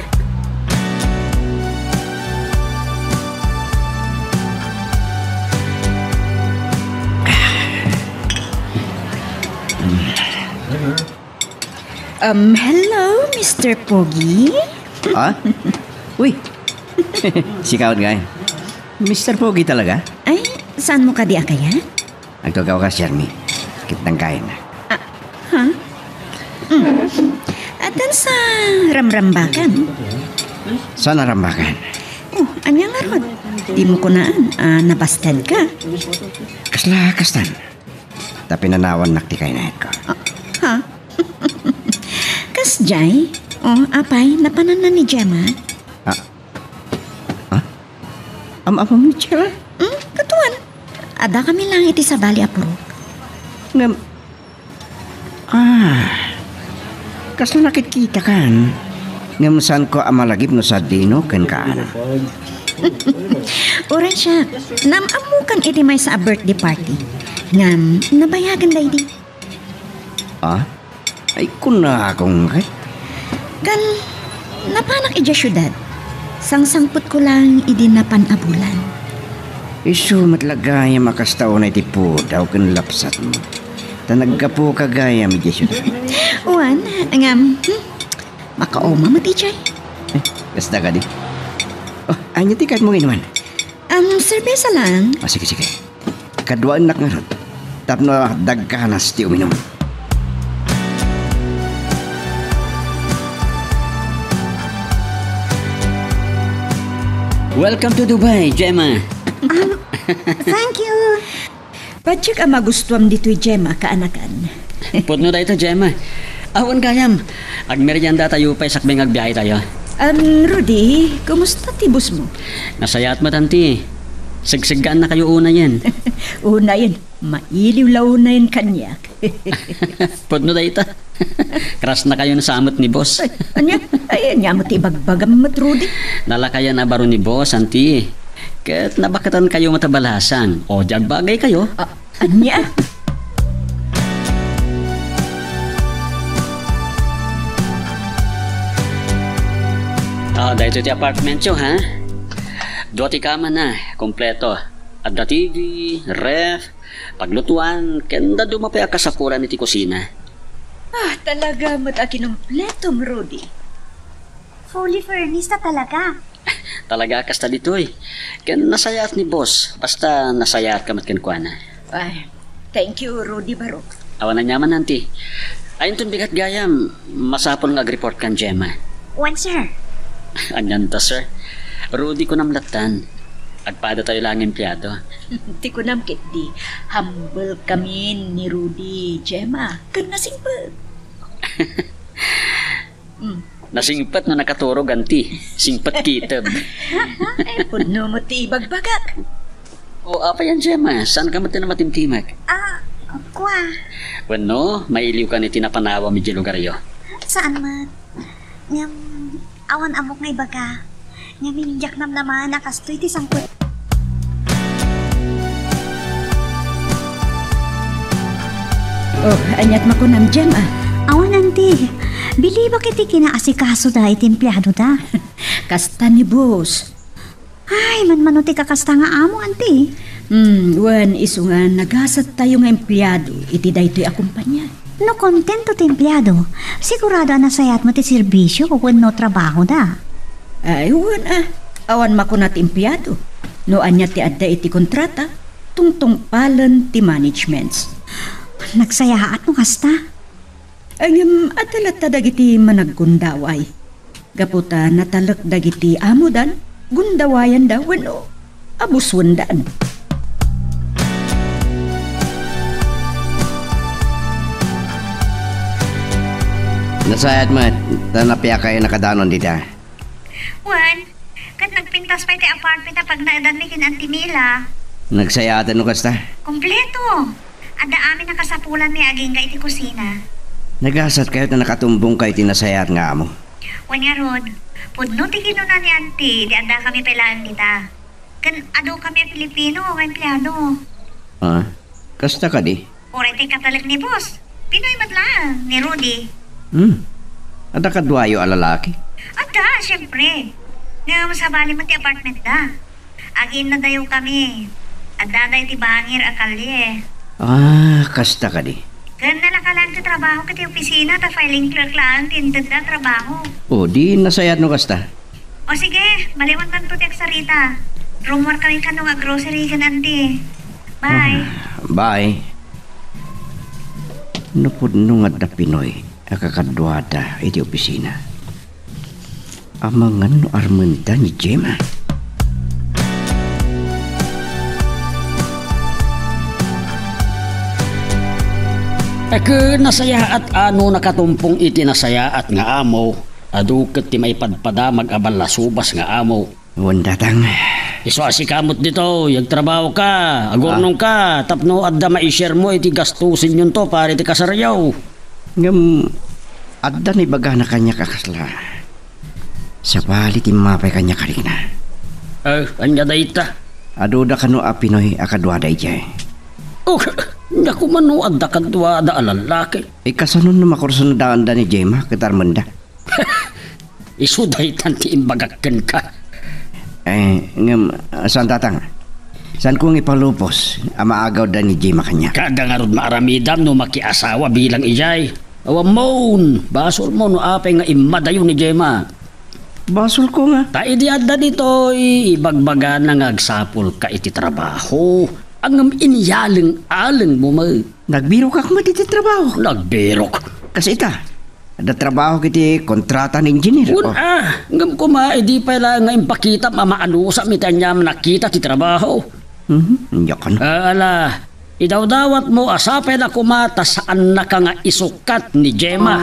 Um, hello, Mister Pogi? Ah? Uy! Sika ngay. Mister Pogi talaga? Ay, saanmo kadi a kayat? Agtugawka, Shermie. Kitang kain. Ah, ha? Mm. Addan sa ramrambakan? Saan a rambakan? Oh, ania ngarud? Dimo kunaan a nabastedka? Kasla kastan? Ta pinanawannak ti kaynayatko. Ah, ha? Kasdiay? Oh, apay, napananna ni Gemma? Ah, Ha? Am-amam ni Gemma? Hmm, katuan. Addakami laeng iti sabali a purok. Ngem, ah, kasla nakitkitakan. Ngem saanko a malagip no sadino kenka, Ana. Uray siak, naam-ammokan iti maysa a birthday party. Ngem, nabayagen daydi. Ah? Ay, kunakon ngay. Kan, napanak idiay siudad. Sangsangpetko laeng idi napan a bulan. Isu met la gayam a kasta unay ti pudaw ken lapsatmo. Ta naggapuka gayam idiay siudad. Wen, ngem, hmm, makauma met idiay. Eh, kasta kadi? Oh, ania ti kayatmo nga inuman? Um, serbesa lang. Ah, sige, sige. Kaduaennak ngarud tapno dagkanas ti uminum. Welcome to Dubai, Gemma. Um, thank you. Patiek a magustuam ditoy, Gemma, kaanakan. Pudno dayta, Gemma. Awan gayam. Agmeriendatayo pay sakbay nga agbiahetayo. Um, Rudy, kumusta ti boss mo? Nasayaat met, Auntie. Segseggaannakayo unayen. Unayen? Mailiw la unayen kaniak. Pudno dayta. Crush-nakayon sa met ni boss. Ay, ania? Ay, ania met ti ibagbagam met, Rudy? Nalakayan a baro ni boss, Auntie. Ket nabaketankayo met a balasang. O, di agbagaykayo. Ah, ania? Ah, daytoy ti apartmentyo, ha? Dua ti kamana, kompleto. Adda T V, ref, paglutuan, ken dadduma pay a kasapulan iti kusina. Ah, talaga met a kinumpletom, Rudy. Fully furnished a talaga. Talaga a kasta ditoy. Ken nasayaat ni boss, basta nasayaatka met kenkuana. Ay, thank you, Rudy Barok. Awan aniaman, auntie. Ay, inton bigat gayam, masapul nga agreport kan Gemma. Wen, sir. Anian ta, sir? Rudy kunam lattan. Agpadatayo la nga empleyado. Ti kunam ketdi, humble kamin ni Rudy, Gemma. Ken nasingpet. Hmm. Nasingpet no nakaturog, auntie. Singpet kitab. Eh, pudno met ti ibagbagak. O, apay yan, Gemma? Saanka met ti namatimtimek? Ah, kua. Wenno, mailiwkan iti napanawam iti lugaryo? Saan met. Ngem, awan ammok nga ibaga. Ngem, diak namnamaen a kastoy ti sangpet. Oh, aniat makunam, Gemma? Awan, auntie. Bilibak iti kinaasikasoda iti empleadoda. Kasta ni boss. Ay, manmano ti kakasta nga amo, auntie. Hmm, wen, isu nga nagasattayo nga empleado iti daytoy a kumpania. No kontento ti empleado, sigurado a nasayaat met ti serbisio wenno trabahoda. Ay, wen a, awan makuna ti empleado. No ania ti adda iti kontrata, tungtungpalen ti managements. Nagsayaat no kasta. Ngem, adda latta dagiti managgundaway. Gapu ta natalek dagiti amodan, gundawayanda wenno abusuen. Nasayaat met, ta napiakayo nakadanon dita. Wen, ket nagpintas pay ti apartment a pagnaedanmi ken Auntie Mila. Nagsayaat no kasta? Kompleto. Adda amin a kasapulanmi agingga iti kusina. Nagasatkayo ta nakatumbongkayo iti nasayaat nga amo. Wen ngarud, pudno ti kinuna ni Auntie idi addakami pay laeng dita. Ken adukami a Filipino nga empleado. Ah, kasta kadi? Uray ti katalek ni boss. Pinoy met laeng, ni Rudy. Hmm. Adda kaduayo a lalaki? Adda, siempre. Ngem sabali met ti apartment da. Agiinnadayokami. Addada iti bangir a kalye. Ah, kasta kadi? Ken nalaka laeng ti trabaho iti opisina ta filing clerk laeng ti intedda a trabaho. O, di nasayaat no kasta. O sige, baliwantanto ti agsarita. Rummuarkami kano nga grocery ken Auntie. Bye. Ah, bye. No pudno nga adda Pinoy a kakaduada iti opisina. Amangan no armenda ni Gemma. Ket nasayaat a no nakatumpong iti nasayaat nga amo, adu ket ti maipadpadamag a ballasubas nga amo. Wen, datang. Isu a sika met ditoy, agtrabahoka, agurnongka, tapno adda maisharemo iti gastusenyonto para iti kasaryo. Ngem, adda naibagana kaniak a kasla. Sabali ti immapay kaniak a rikna. Eh, ania dayta? Aduda kano a Pinoy a kaduada idiay. Oh, ania koma no adda kaduada a lalaki? Ikasanon no makursunadaanda ni Gemma ket armenda? Isu daytan ti imbagak kenka. Eh, ngem, saan, datang? Saanko nga ipalupos a maagawda ni Gemma kaniak? Kaada ngarud maaramidam no makiasawa bilang idiay. Awammon, basolmo no apay nga immadayo ni Gemma. Basolko nga. Ta idi adda ditoy, ibagbagana nga agsapulka iti trabaho. Ngem inyaleng-alengmo met. Nagbirokak met iti trabaho. Nagbirok. Kas ita, adda trabahok iti kontrata nga engineer. Wen, oh. Ah, ngem koma, idi pay la nga impakitam a maanusam iti aniam nakita ti trabaho. Mhm, ania kano? Ah, ala, idawdawatmo a sapay la koma ta saannaka nga isukat ni Gemma.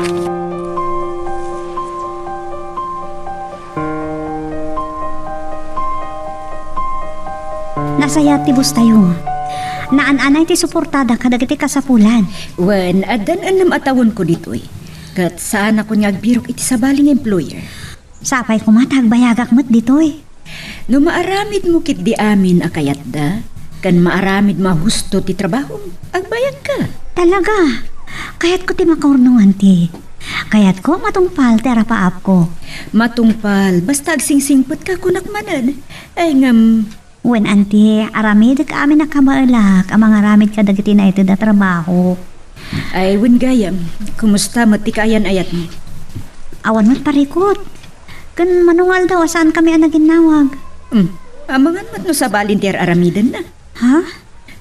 Nasayaat ti boss tayo. Naan-anay ti suportada kadagiti kasapulan. Wen, addan annem a tawenko ditoy. Ket saanakon nga agbirok iti sabali nga employer. Sapay koma ta agbayagak met ditoy. No maaramidmo ketdi amin a kayatda, ken maaramidmo a husto ti trabahom, agbayagka. Talaga? Kayatko ti makaurnong, Auntie. Kayatko a matungpal ti arapaapko. Matungpal, basta agsingsingpetka kunak manen. Ay, ngem, Wen, Auntie, aramidek amin a kabaelak a mangaramid kadagiti naited a trabaho. Ay, wen gayam, kumusta met ti kaayan-ayatmo? Awan met parikut. Ken mano nga aldaw a saankami a naginnawag? Hmm, amangan met no sabalin ti ar-aramidenna. Ha?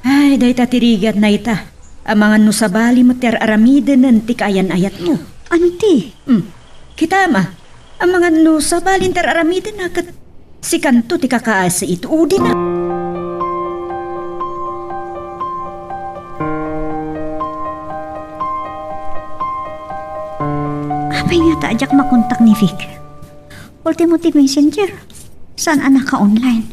Ay, dayta ti rigat na ita. Amangan no sabali met ti ar-aramidenen ti kaayan-ayatmo. Auntie? Hmm, kitam a. Amangan no sabalin ti ar-aramidenna ket sikanto ti kakaasi iti udina. Apay ngata a diak makontak ni Vic? Ultimo ti messenger, saan a naka-online.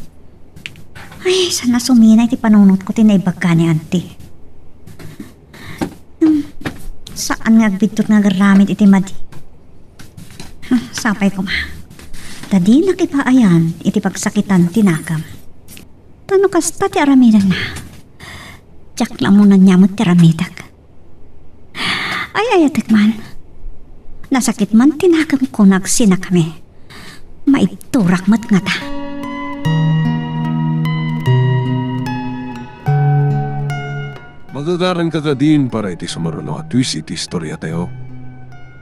Ay, saan a suminay ti panunotko ti naibagka ni Auntie. Hmm, saan nga agbiddut nga agaramid iti madi. Hmm, sapay koma ta dinak ipaayan iti pagsakitan ti nakam. Ta no kasta ti aramidenna, diak la ammo no ania met ti aramidek. Ay-ayatek man. Nasakit man ti nakemko no agsinakami. Maibturak met ngata. Magagaranka kadin para iti sumaruno a twist iti istoriatayo.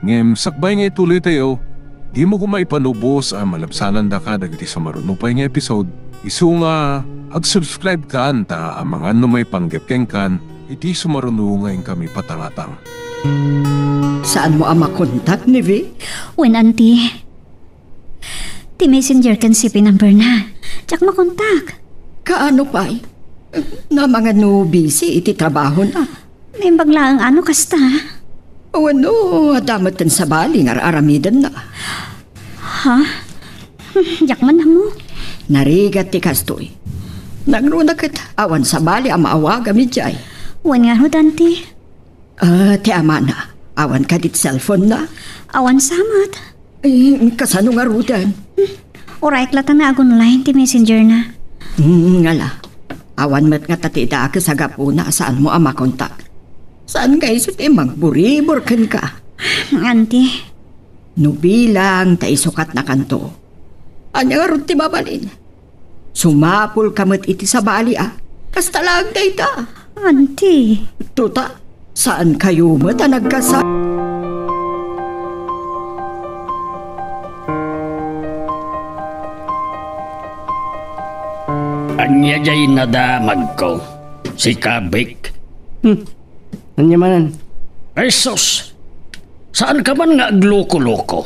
Ngem sakbay nga ituloytayo, dimo koma ipanubos a malabsanandaka dagiti sumaruno pay nga episode. Isu nga, ag-subscribe kan ta amangan no maipanggep kenkan iti sumaruno nga inkami patangatang. Saanmo a makontak ni Vic? Wen, Auntie. Ti messenger ken C P number na. Diak makontak. Kaano pay? Namangan no busy iti trabahona. Naimbag laeng a no kasta. Wenno, adda met ken sabali nga ar-aramidenna. Ha? Diak man ammo. Narigat ti kastoy. Nangruna ket awan sabali a maawagam idiay. Wen ngarud, Auntie. Ah, ti amana, awan kadi ti cellphone na? Awan sa met. Eh, kasano ngaruden? Hmm, uray latta nga ag-online ti messenger na. Hmm, ngala. Awan met ngata ti idakes a gapuna a saanmo a makontak. Saan nga isu ti mangburibor kenka? Auntie. No bilang ta isukatnakanto, ania ngarud ti mabalin? Sumapulka met iti sabali a. Kasta laeng dayta. Auntie. Tuta, saankayo met a nagkasa-, Ania jay nadamagko? Sika, Vic? Hmm. Ania manen? Jesus! Saanka man nga agloko-loko?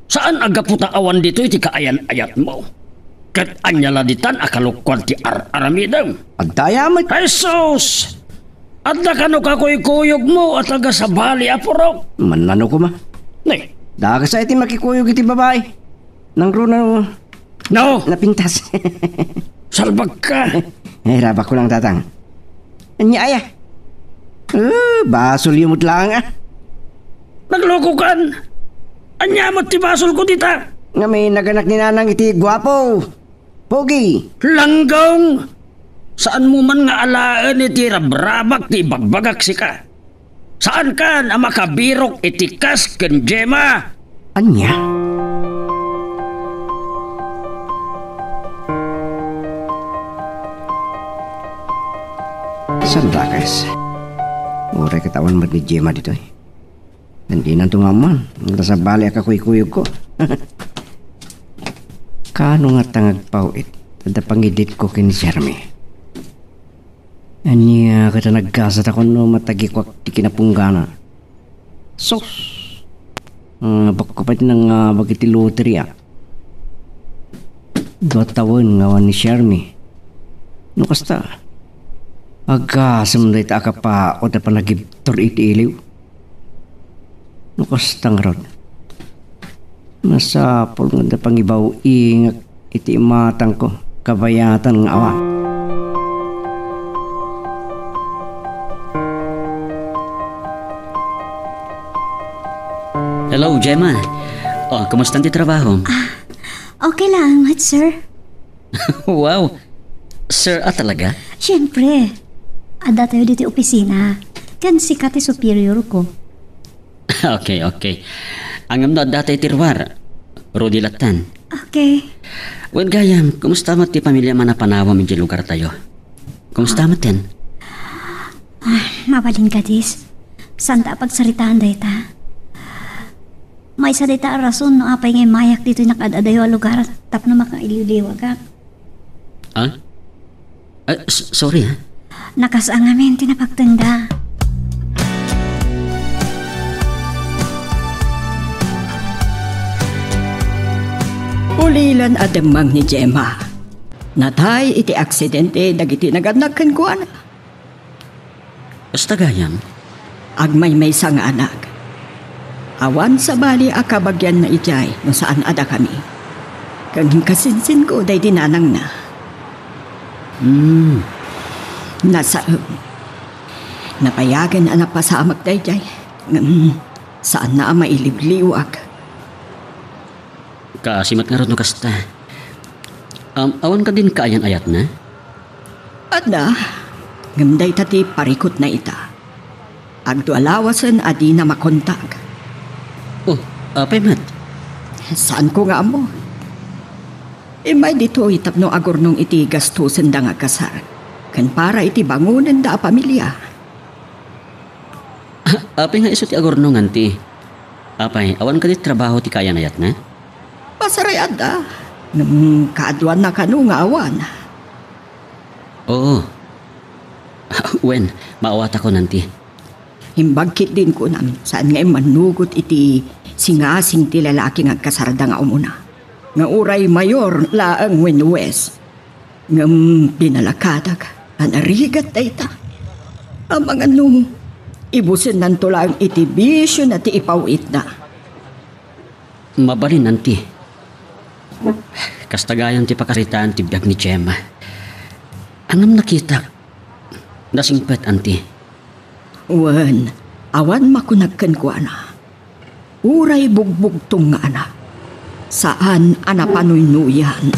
Saan a gapu ta awan ditoy ti kaayan-ayatmo? Ket ania la ditan a kalokuan ti ar-aramidem? Adda aya met. Jesus! Adda kano kakuykuyogmo a taga sabali a purok? Mannano koma. Ne? Dakes a iti makikuyog iti babai. Nangruna, no? Napintas. Salbagka. Eh, rabak ko lang, Tatang. Ania aya? Eh, basolyo met laeng, ah. Naglokokan. Ania met ti basolko dita? Nga may naganak ni Nanang iti guapo. Pogi. Langgong! Saanmo man nga alaen iti rabrabak ti ibagbagak sika. Saankan a makabirok iti kas ken Gemma? Ania? Saan dakes? Uray ket awan met ni Gemma ditoy. Ken dinanto nga ammoan, nga sabali a kakuykuyogko. Kaano ngata nga agpaw-it, adda pangiditko ken ni Shermie? Ania ket a nagkasat a kunno matagikuak ti kinapunggana? Sus! Ah, bakko pay ti nangabak iti loteria. Dua tawen nga awan ni Shermie. No kasta, agasem dayta a kapaut a panagibtur iti iliw. No kasta ngarud, masapul nga adda pangibaw-ingek iti imatangko, kabayatan nga awan. Hello, Gemma. Oh, kumusta ti trabaho? Ah, okay. Kailangan met, sir. Wow! Sir a talaga? Siyempre. Adda tayo ditoy opisina. Ken sika ti superior ko. Okay, okay. Ngem no adda tay ti ruar, Rudy lattan. Okay. Wen gayam, kumusta met ti pamiliam a napanawam idiay lugar tayo? Kumusta met ten? Ah, mabalin kadi. Saanta a pagsaritaan dayta. Maysa dayta a rason no apay nga immayak ditoy nakaad-adayo a lugar tapno makailiwliwagak. Ah? Ah, s-, sorry, ah. Nakasaan ngamin ti napagtengda. Ulilan a demmeng ni Gemma. Natay iti aksidente dagiti nagannag kenkuana. Kasta gayam? Agmaymaysa nga anak. Awan sabali a kabagianna idiay no saan a dakami. Ken kasinsinko daydi nanangna. Hmm. Nasaem. Napayagen a napasamak daydiay. Ngem saanna a mailiwliwag. Kaasi met ngarud no kasta. Um, awan kadin kaayan-ayatna? Adda, ngem dayta ti parikutna ita. Agdua lawasen a dina makontak. Oh, apay met? Saanko nga ammo. Immay ditoy tapno agurnong iti gastosenda nga agkasar, ken para iti bangonenda a pamilia. Apay nga isu ti agurnongan ti? Apay, awan kadi trabaho ti kaayan-ayatna? Pasaray adda. Ngem kaaduanna kano nga awan. Oo. Wen, maawatakon anti. Imbag ketdin kunam, saan nga immannugot iti singasing ti lalaki nga agkasarda nga umuna. Nga uray mayor laeng wenno huwes. Ngem pinalakadak a narigat dayta. Amangan no, ibusennanto laeng iti bisiona ti ipaw-itna. Mabalin, anti. Kasta gayam ti pakasaritaan ti biag ni Gemma. Ngem nakitak, nasingpet, anti. Wen, awan makunak kenkuana. Uray bugbugtong nga anak, saan a napanuynuyan.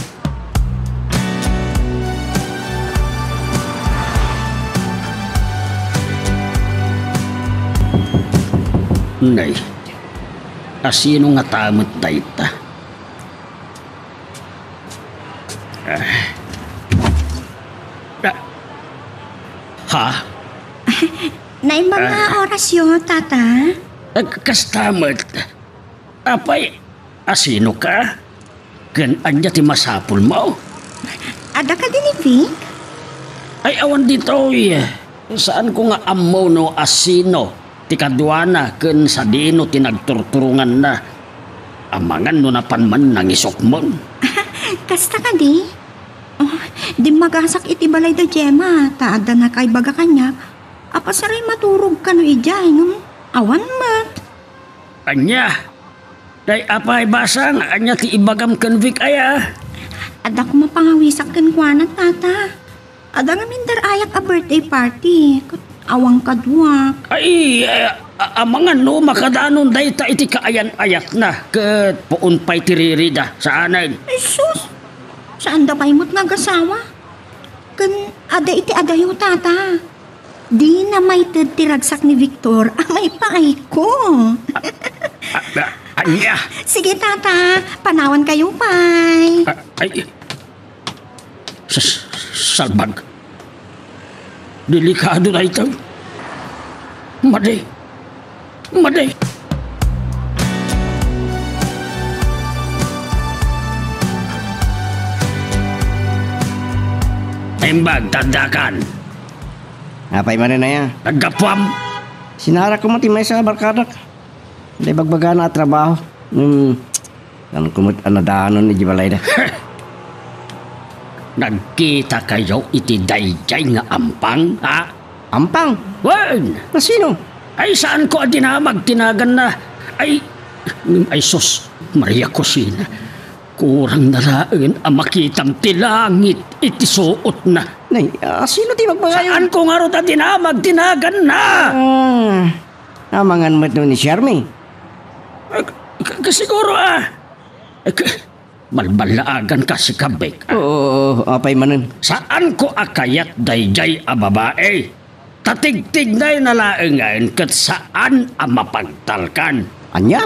Nay, asino ngata met dayta? Ah. Ah. Ha? Naimbag nga Ah. orasyo, Tata. Ah, kasta met. Apay, asino ka? Ken ania ti masapulmo? Adda kadi ni Vic? Ay, awan ditoy. Saanko nga ammo no asino ti kaduana ken sadino ti nagturturonganna. Amangan no napan man nangisukmon. Kasta kadi? Oh, dimmagasak iti balay da Gemma, ta adda nakaibaga kaniak a pasaray maturog kano idiay, ngem awan met. Ania? Day, apay, basang, ania ti ibagam ken Vic aya? Adda koma pangawisak kenkuana, Tata. Adda ngamin dar-ayak a birthday party, ket awan kaduak. Ay, eh, a-, amangan no makadanon dayta iti kaayan-ayatna, ket puon pay ti ririda, saanen. Ay, sus! Saanda pay met nga agasawa. Ken adda iti adayo, Tata. Dina maited ti ragsak ni Victor a maipaayko. A-, a-, ania? Sige, Tata. Panawankayo pay. A-, ay. Sus, salbag. Delikado dayta. Madi. Madi. Imbag, taddakan. Apay manen aya? Naggapuam. Sinarak koma ti maysa a barkadak. Dayta ibagbagana a trabaho. Hmm. Saan koma met a nadanon idiay balayda. Nagkitakayo iti daydiay nga ampang, ha? Ampang? Wen! Asino? Ay, saanko a dinamag ti naganna. Ay, ay sus, Maria Cosina. Kurang na laeng a makitam ti langit iti suotna. Nay, asino ti magbagayo? Saanko ngarud a dinamag ti naganna. Ah, amangan met no ni Shermie. Ah, k-, k-, siguro, ah. Eh, k-, Balballaagan ka, sika, Vic. Oo, apay manen? Saanko a kayat daydiay a babai. Ta tigtignayna laengen ket saan a mapagtalkan. Ania?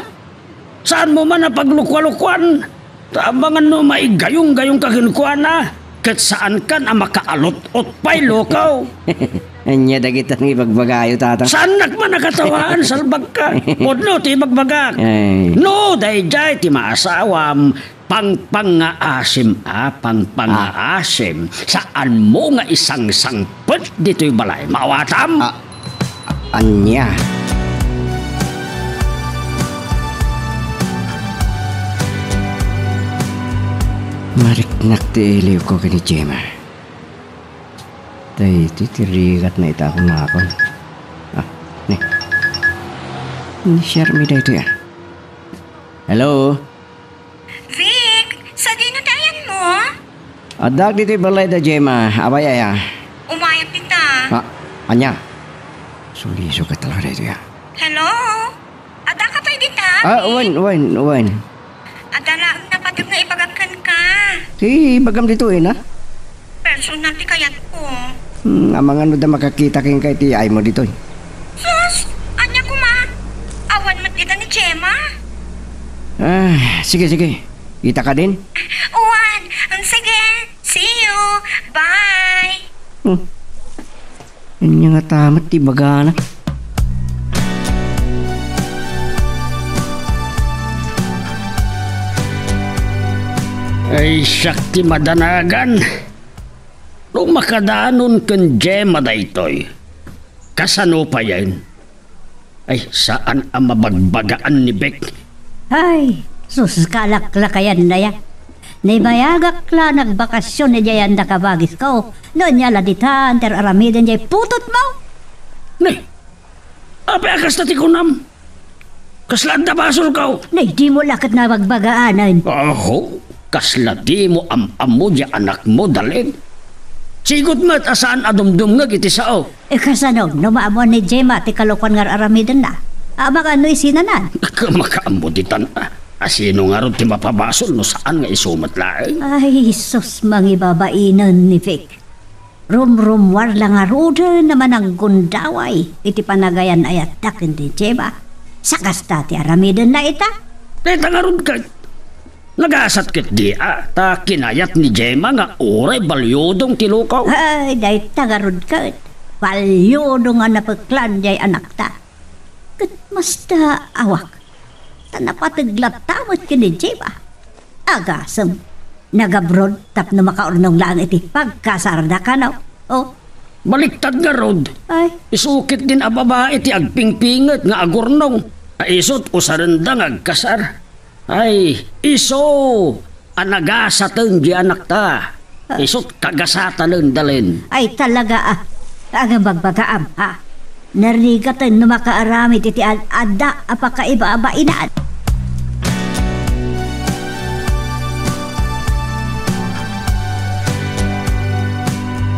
Saanmo man a paglukualukuan. Ta amangan no maigayonggayong ka kenkuana, ket saankan a makaalot-ot pay, lukaw. Ania dagita nga ibagbagayo, Tatang? Saannak man a katawaan, salbagka. Pudno ti ibagbagak. Ay. No, daydiay ti maasawam, pangpangaasim a, pangpangaasim. Ah. Saanmo nga isangsangpet ditoy balay. Maawatam? Ah, a-, ania? Mariknak ti iliwko ken ni Gemma. Daytoy ti rigatna ita a kunakon. Ah, ni. Ni Shermie daytoy, ah. Hello? Vic, sadino ti ayanmo? Addaak ditoy balay da Gemma. Apay aya? Umayam dita. Ah, ania? Suliso ka talaga daytoy, ah. Hello? Addaka pay dita, Vic? Ah, wen, wen, wen. Adda laeng napateg nga ibagak kenka. Ti ibagam ditoy, na? Personal ti kayatko. Hmm, amangan no da makakita kenka iti aymo ditoy. Sus! Ania koma? Awan met dita ni Gemma? Ah, sige, sige. Kita ka din? Wen, sige. See you. Bye. Hmm. Ania ngata met ti ibagana? Ay, siak ti madanagan. No makadanon ken Gemma daytoy, kasano payen? Ay, saan a mabagbagaan ni Vic. Ay, sus, kalaklakayannaya. Naibayagak la nagbakasyon idiay anda kabagisko. No ania la ditan ti ar-aramiden diay putotmo? Ne, apay a kasta ti kunam? Kasla adda basolko? Ne, dimo la ket nabagbagaanen. Aho, kasla dimo am-ammo diay anakmo, Dalin. Sigud met a saan a dumdumngeg iti sao. E, kasano no maammoan ni Gemma ti kalokuan nga ar-aramidenna? Amangan no isinanan? Makaammo ditan a. A sino ngarud ti mapabasol no saan nga isu met laeng? Ay, sus, mangibabainen ni Vic. Rumrummuar la ngaruden a mananggundaway iti panagayan-ayatda ken ni Gemma. Sakasta ti aramidenna ita? Dayta ngarud ket nagasat ket dia, ta kinayat ni Gemma nga uray baliudong ti lukaw. Ay, dayta ngarud ket baliudong a napeklan diay anakta. Ket masta awak, ta napateg latta met ken ni Gemma. Agasem, nagabroad tapno makaurnong laeng iti pagkasarda kano. O. Baliktad ngarud. Ay. Isu ketdin a babai ti agpingpinget nga agurnong. A isut usarenda nga agkasar. Ay, isu a nagasaten diay anakta. Ah. Isut kagasatanen, Dalin. Ay, talaga, ah. Ania bagbagaam, ha? Narigaten no makaaramid iti ad-adda a pakaibabainan.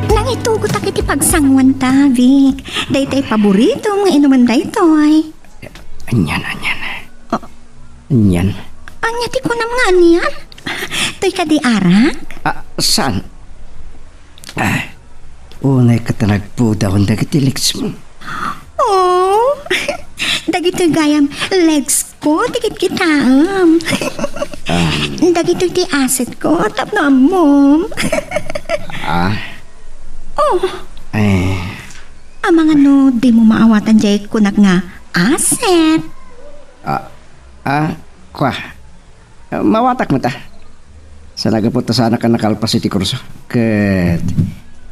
Nangitugotak iti pagsanguanta, Vic. Daytoy paboritom nga inumen daytoy. Anian, anian. Oh. Anian. Ania ti kunam nga anian? Toy kadi arak? Ah, saan? Ah, unay ket ta nagpudawan dagiti legs mo. Oh, dagitoy gayam legs ko ti kitkitaem. Ah. Dagitoy ti asset ko tapno ammom. Ah. Oh. Eh. Amangan no dimo maawatan diay kunak nga asset. Ah, ah, kua. Ah, mawatak met, ah. Sa naggapu ta saanak a nakalpas iti kurso. Ket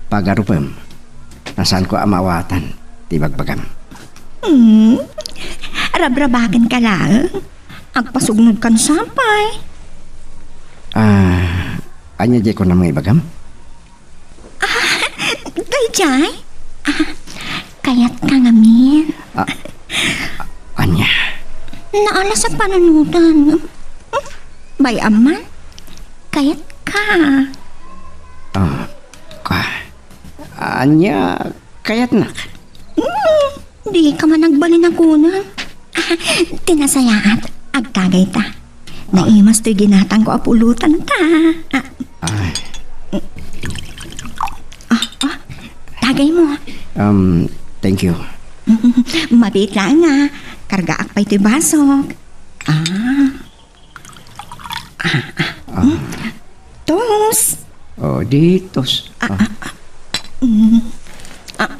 pagarupem, ta saanko a maawatan ti ibagbagam. Hmm. Rabrabaken ka laeng. Agpasugnod kan sapay. Ah, ania diay kunam nga ibagam? Ah, daydiay? Ah, kayatka ngamin. Ah, ania? Naalas a panunotan. Hmm? Bay-am man? Kayatka. Ah, ka-, ania kayatnak? Hmm, di ka man agbalin a kunam. Ah, ti nasayaat, agtagayta. Naimas toy ginatangko a pulutan ta. Ah. Ay. Ah, ah. Tagaymo. Um, thank you. Mabiit laeng nga. Kargaak pay toy basok. Ah. Ah, ah. Ah. Hmm? Tos. Oh, di tos. Ah, ah, ah. Mm. Ah.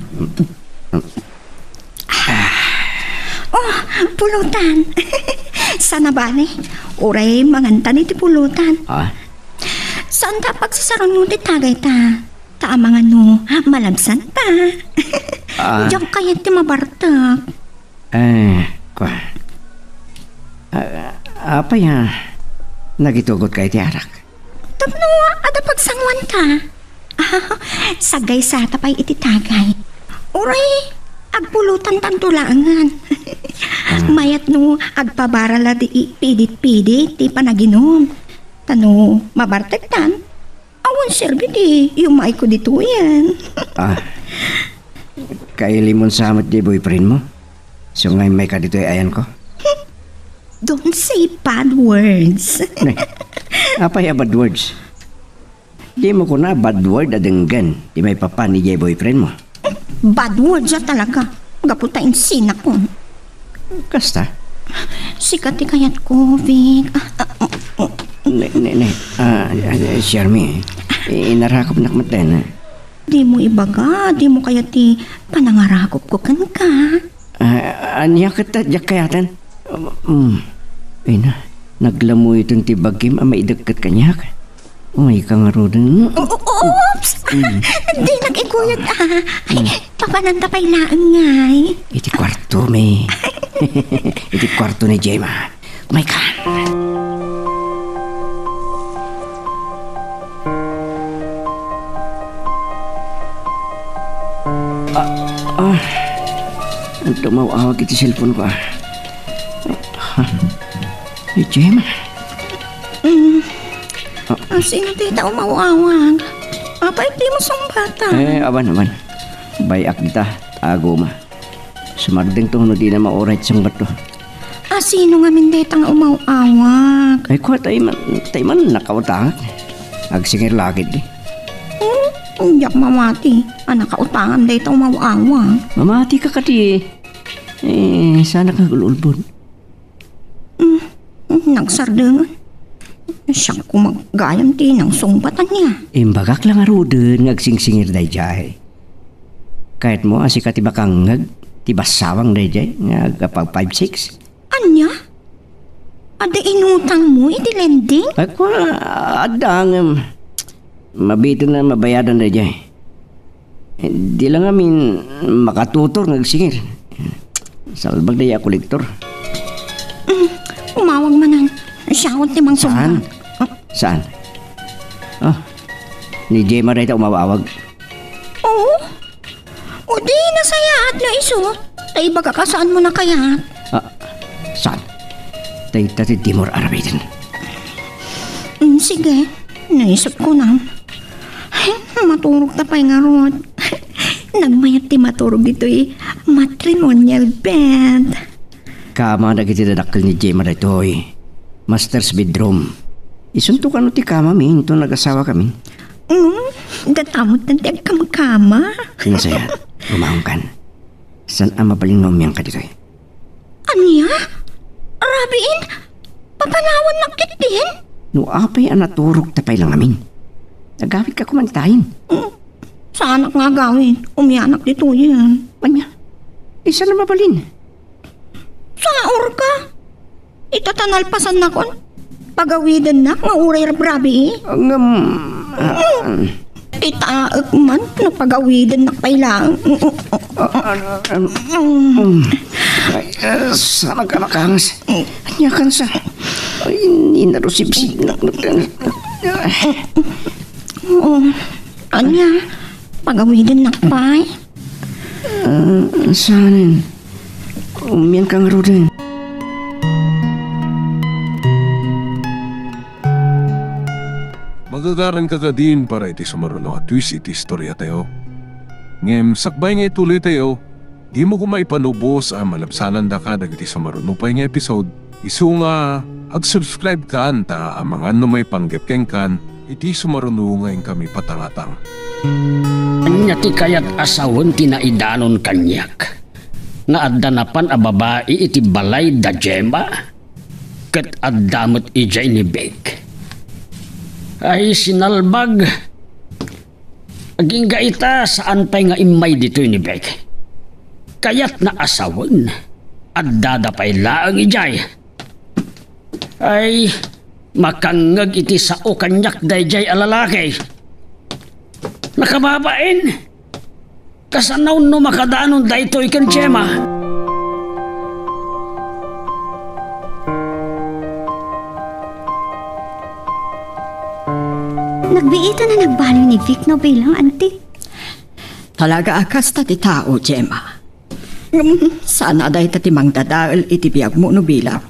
Oh, pulutan. Saan a bale. Uray mangan ta iti pulutan. Ah? Saan ta pagsasaron no ti tagay ta? Ta amangan no malabsan ta. Ah. Diak kayat ti mabartek. Eh, kua. Ah, apay a nagitugot ka iti arak? Tapno adda pagsanguan ta. Sagaysa ta pay iti tagay. Uray, agpulutan tanto laengen. Ah. Mayat no agpabara la di i-, pidit-pidit ti panaginum. Ta no mabartektan, awan serbi ti yumayko ditoyen. Ah. Kailimon sa met di boyfriend mo? So, nga immay ka ditoy ayanko? Don't say bad words. Ne, apay a bad words? Dimo kuna bad word a denggen ti maipapan idiay boyfriend mo? Bad words a talaga. Gapu ta insinakon. Kasta? Sika ti kayatko, Vic. Ah, ah, ah, ah. Ne, ne, ne. Ah, ah, Shermie, inarakopnak met dayta. Dimo ibaga, dimo kayat ti panangarakopko kenka? Ah, ania ket ta diak kayaten? Um, ina, naglamuyoten ti bagim a maidekket kaniak. Umayka ngaruden. O-, o-, oops! Mm. Dinak ikuyog, ah. Ay, mm, papananta pay laeng ngay. Iti kuarto, me. Iti kuarto ni Gemma. Umayka. Ah, ah. Adda umaw-awag iti cellphone ko, ah. Ah. Ni Gemma. Mm. Ah. Ah, sino dayta umaw-awag? Apay, dimo sungbatan? Eh, awan, awan. Bay-ak dita, aguma. Sumardengto no dina mauray ti sungbatto. Ah, sino ngamin dayta nga umaw-awag? Ay, kua, tay man, tay man, nakautangak. Agsingir la ketdi. Hmm, diak mamati a nakautangan dayta umaw-awag. Mamati ka kadi. Eh, saanak nga agul-ulbod. Mm, nagsardengan. Siak koma gayam ti nangsungbat ania. Imbagak la ngaruden nga agsingsingir daydiay. Kayatmo a sika ti makangngeg ti bassawang daydiay nga agapag five six? Ania? Adda inutangmo iti lending? Ay, kua, adda ngem mabiiten a mabayadan daydiay. Di la ngamin makatutor nga agsingir. Salbag dayta a kolektor. Mm, umawag manen. Siak ti mangsungbat. Saan? Ah. Saan? Oh, ni Gemma dayta umaw-awag. Oo. O di, nasayaat no isu. Ta ibagak a saanmo nakayat. Ah, saan? Dayta ti dimo aramiden. Mm, sige. Naisut ko na. Ay, maturog ta pay ngarud. Nagmayat ti maturog ditoy matrimonial bed. Kama dagiti dadakkel ni Gemma daytoy. Master's bedroom. Isunto kano ti kamami inton nagasawa kami? Mm, gatamot ti agkamkama. Kinasaya, rumaong kan. Saan a mabalin nga umian ka ditoy? Ania? Rabiin? Papanawannak ketdin? No apay a naturog ta pay lang amin. Agawid ka kuman tayen. Mm, saanak nga agawid. Umianak ditoyen. Ania? Saan a mabalin? Saor ka? Ita ta nalpasannakon. Pagawidennak nga uray rabrabii. Ngem, ah, itaek man no pagawidennak pay laeng. Ah, ah, ah, um, ay, ah, saan ka nakangas? Ania kansa? Ay, ninarusipsipnak. Oo. Ania, pagawidennak pay? Ah, saanen. Umian ka ngaruden. Magagaran ka kadin para iti sumaruno a twist iti istorya tayo. Ngem sakbay nga ituloy tayo, dimo koma ipanubos a malabsanandaka dagiti sumaruno pay nga episode, isu nga Ag-subscribe kan ta amangan no maipanggep kenkan iti sumaruno nga inkami patangatang. Ania ti kayat a sawen ti naidanon kaniak nga adda napan a babai iti balay da Gemma? Ket adda met idiay ni Vic. Ay, sinalbag! Agingga ita, saan pay nga immay ditoy ni Vic. Kayatna a sawen, addada pay laeng idiay. Ay, makangngeg iti sao kaniak daydiay a lalaki. Nakababain! Kasano no makadanon daytoy ken Gemma? Nagbiitan a nagbaliw ni Vic no bilang, anti. Talaga a kasta ti tao, Gemma. Ngem saan a dayta ti mangdadael iti biagmo no bilang.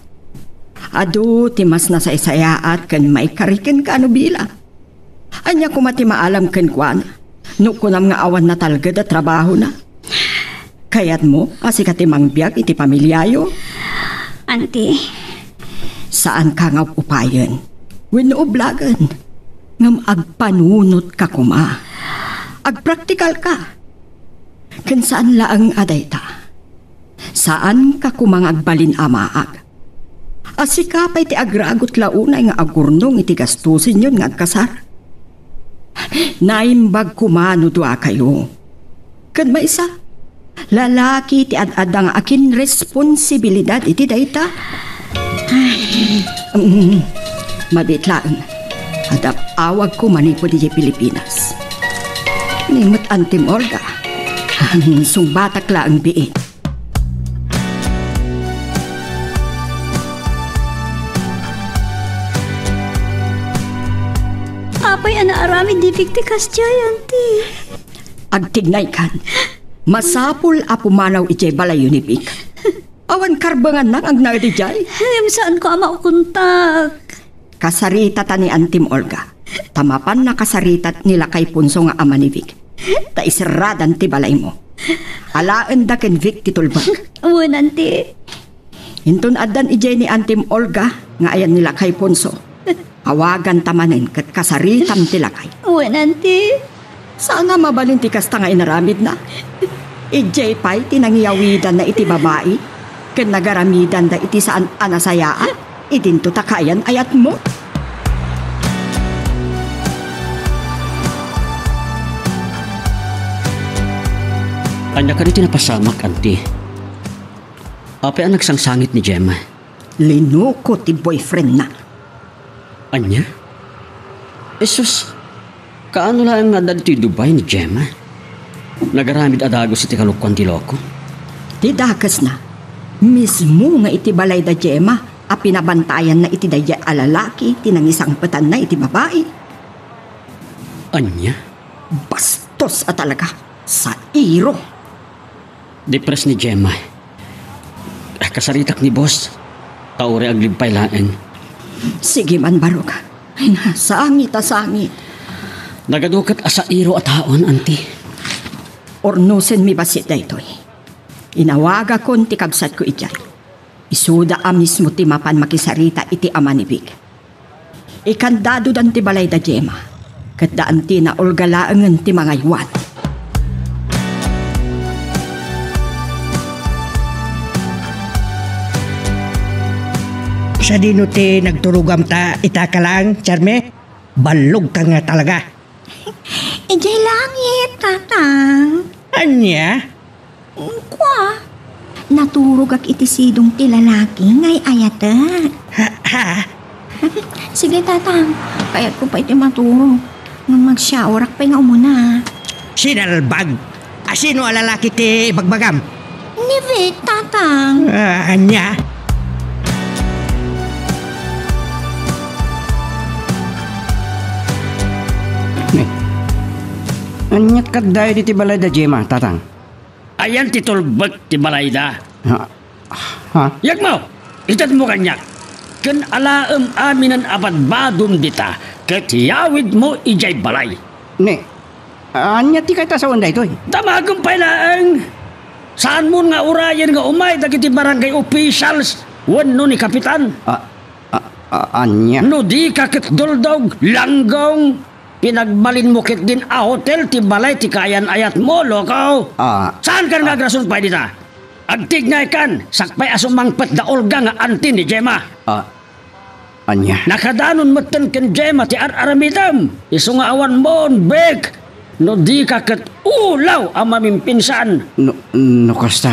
Adu ti mas nasaysayaat ken maikari kenka no bilang. Ania koma ti maalam kenkuana no kunam nga awan natalged a trabahona? Kayatmo a sika ti mangbiag iti pamiliayo? Anti. Saanka nga up-upayen wenno ublagen, ngem agpanunotka koma. Agpraktikalka. Ken saan laeng a dayta. Saanka koma nga agbalin a maag. A sika pay ti agragot la unay nga agurnong iti gastosenyon nga agkasar. Naimbag koma no duakayo. Ken maysa, lalaki ti ad-adda nga akinresponsibilidad iti dayta. Ay, mm, mabiit laeng. Adda awagko manipud idiay Pilipinas. Ni met Antim Olga, sungbatak laeng biit. Apay a naaramid ni Vic ti kasdiay, anti? Agtignaykan. Masapul a pumanaw idiay balayyo ni Vic. Awan karbenganna nga agnaed idiay. Ngem saanko a maukontak. Kasaritata ni Antim Olga. Ta mapan nakasaritat ni lakay Ponso nga ama ni Vic. Ta iserradan ti balaymo. Alaenda ken Vic ti tulbek. Wen, anti. Inton addan idiay ni Antim Olga nga ayan ni lakay Ponso, awaganta manen ket kasaritam ti lakay. Wen, anti. Saan a mabalin ti kasta nga inaramidna. Idiay pay ti nangiyawidanna iti babai ken nagaramidanda iti saan a nasayaat. Idinto ta kayan ayatmo. Ania kadi ti napasamak, anti? Apay a nagsangsangit ni Gemma? Linuko ti boyfriendna. Ania? Jesus, kaano laeng nga adda ditoy Dubai ni Gemma? Nagaramid a dagus iti kalokoan ti loko. Ti dakesna, mismo nga iti balay da Gemma a pinabantayanna iti daydiay a lalaki ti nangisangpetanna iti babai. Ania? Bastos a talaga. Sairo. Depres ni Gemma. Kasaritak ni boss. Ta uray aglibpay laeng. Sige man, barok. Ay na, sangit a sangit. Nagadu ket a sairo a taon, anti. Urnosenmi bassit daytoy. Inawagakon ti kabsatko idiay. Isuda a mismo ti mapan makisarita iti ama ni Vic. Ikandadodan ti balay da Gemma, ket da Antina Olga laengen ti mangaywan. Sadino ti nagturogam ta itaka laeng, Charme? Ballogka nga talaga. Idiay langit, Tatang. Ania? Kua, naturogak iti sidong ti lalaki nga ay-ayatek. Ha? Ha? Sige, Tatang. Kayatko pay ti maturog. Ngem magsyaorak pay nga umuna. Sinalbag! Asino a lalaki ti ibagbagam? Ni Vic, Tatang. Ah, ania? Ni, aniat kadday diti balay da Gemma, Tatang? Ayan ti tulbek ti balayda. Ha? Ha? Yegmo! Itedmo kaniak. Ken alaem aminen a badbadom dita, ket yawidmo idiay balay. Ni, ania ti kayat a sawen daytoy? Damagem pay laeng. Saanmon nga urayen nga umay dagiti barangay officials wenno ni Kapitan. Ah, ah, A-, ania? No dika ket duldog, langgong, pinagbalinmo ketdin a hotel ti balay ti kayan-ayatmo, loko. Ah. Saankan nga agrason pay dita? Agtignaykan, sakbay a sumangpet da Olga nga anti ni Gemma. Ah, ania? Nakadanon metten ken Gemma ti ar-aramidem. Isu nga awanmon, Vic. No dika ket ulaw a mamimpinsan. No, no kasta,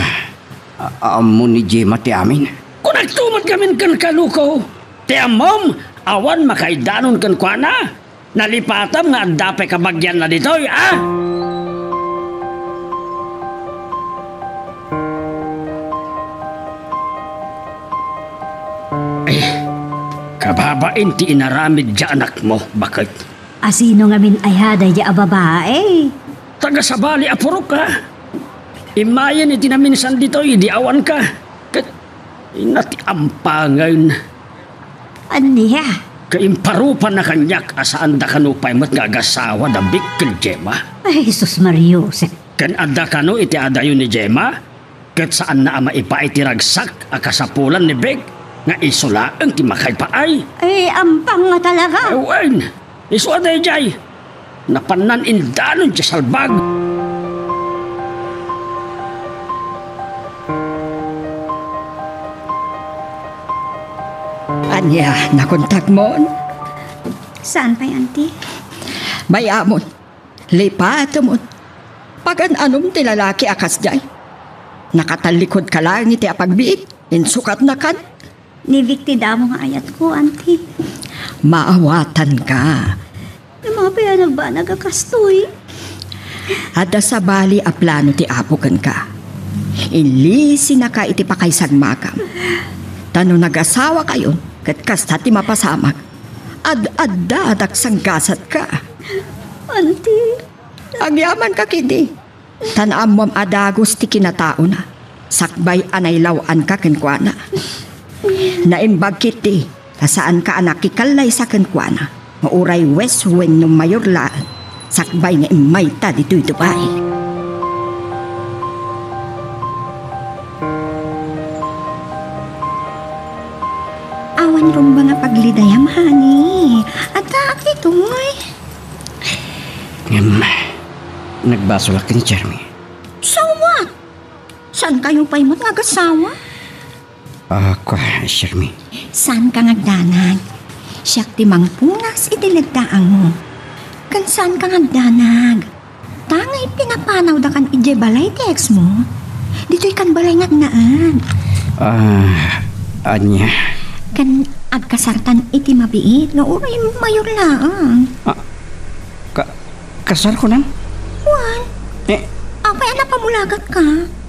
a-, ammo ni Gemma ti amin. Kunakto met ngamin kenka, loko. Ti ammom, awan makaidanon kenkuana. Nalipatam nga adda pay kabagianna ditoy, a? Eh, kababain ti inaramid ti anakmo, baket. Asino ngamin aya daydi a babae? Taga-sabali a purok, a. Immayen iti naminsan ditoy idi awanka. Ket ina ti ampangen. Ania? Kaimparupanna kaniak a saanda kano pay met nga agasawa da Vic ken Gemma. Ay, Jesus Maria Joseph. Ken adda kano iti adayo ni Gemma? Ket saanna a maipaay ti ragsak a kasapulan ni Vic nga isu laeng ti makaipaay. Ay, ampang nga talaga. Awen, isu a daydiay. Napannan indanon ti salbag. Ania, nakontakmon? Saan pay, Auntie? Bay-amon, lipatemon. Pagan-anom ti lalaki a kasdiay? Nakatallikudka laeng iti apagbiit, insukatnakan. Ni Vic ti damo nga ayatko, Auntie. Maawatanka. Ngem apay a nagbanag a kastoy? Adda sabali a plano ti Apo kenka. Inlisinaka iti pakaisagmakam. Ta no nagasawakayon, ket kasta ti mapasamak. Ad-adda a daksanggasatka. Auntie. Agyamanka ketdi. Ta naammom a dagus ti kinataona, sakbay a nailaw-anka kenkuana. Naimbag ketdi ta saanka a nakikallaysa kenkuana, nga uray wes wenno mayor laeng, sakbay nga immayta ditoy Dubai. Awan rumba nga paglidayam, honey. Adda ditoy. Ngem, nagbasolak ken ni Charmy. So what? Saankayo pay met nga agasawa? Ah, kua, Charmy. Saanka nga agdanag. Siak ti mangpunas iti leddaangmo. Ken saanka nga agdanag. Ta nga iti napanawda kan idiay balay ti ex mo, ditoy kan balay nga agnaed. Ah, ania? Ken agkasartan iti mabiit nga uray mayor laeng. Ah, ka-, kasar kunam? Wen. Eh. Apay a napamulagatka?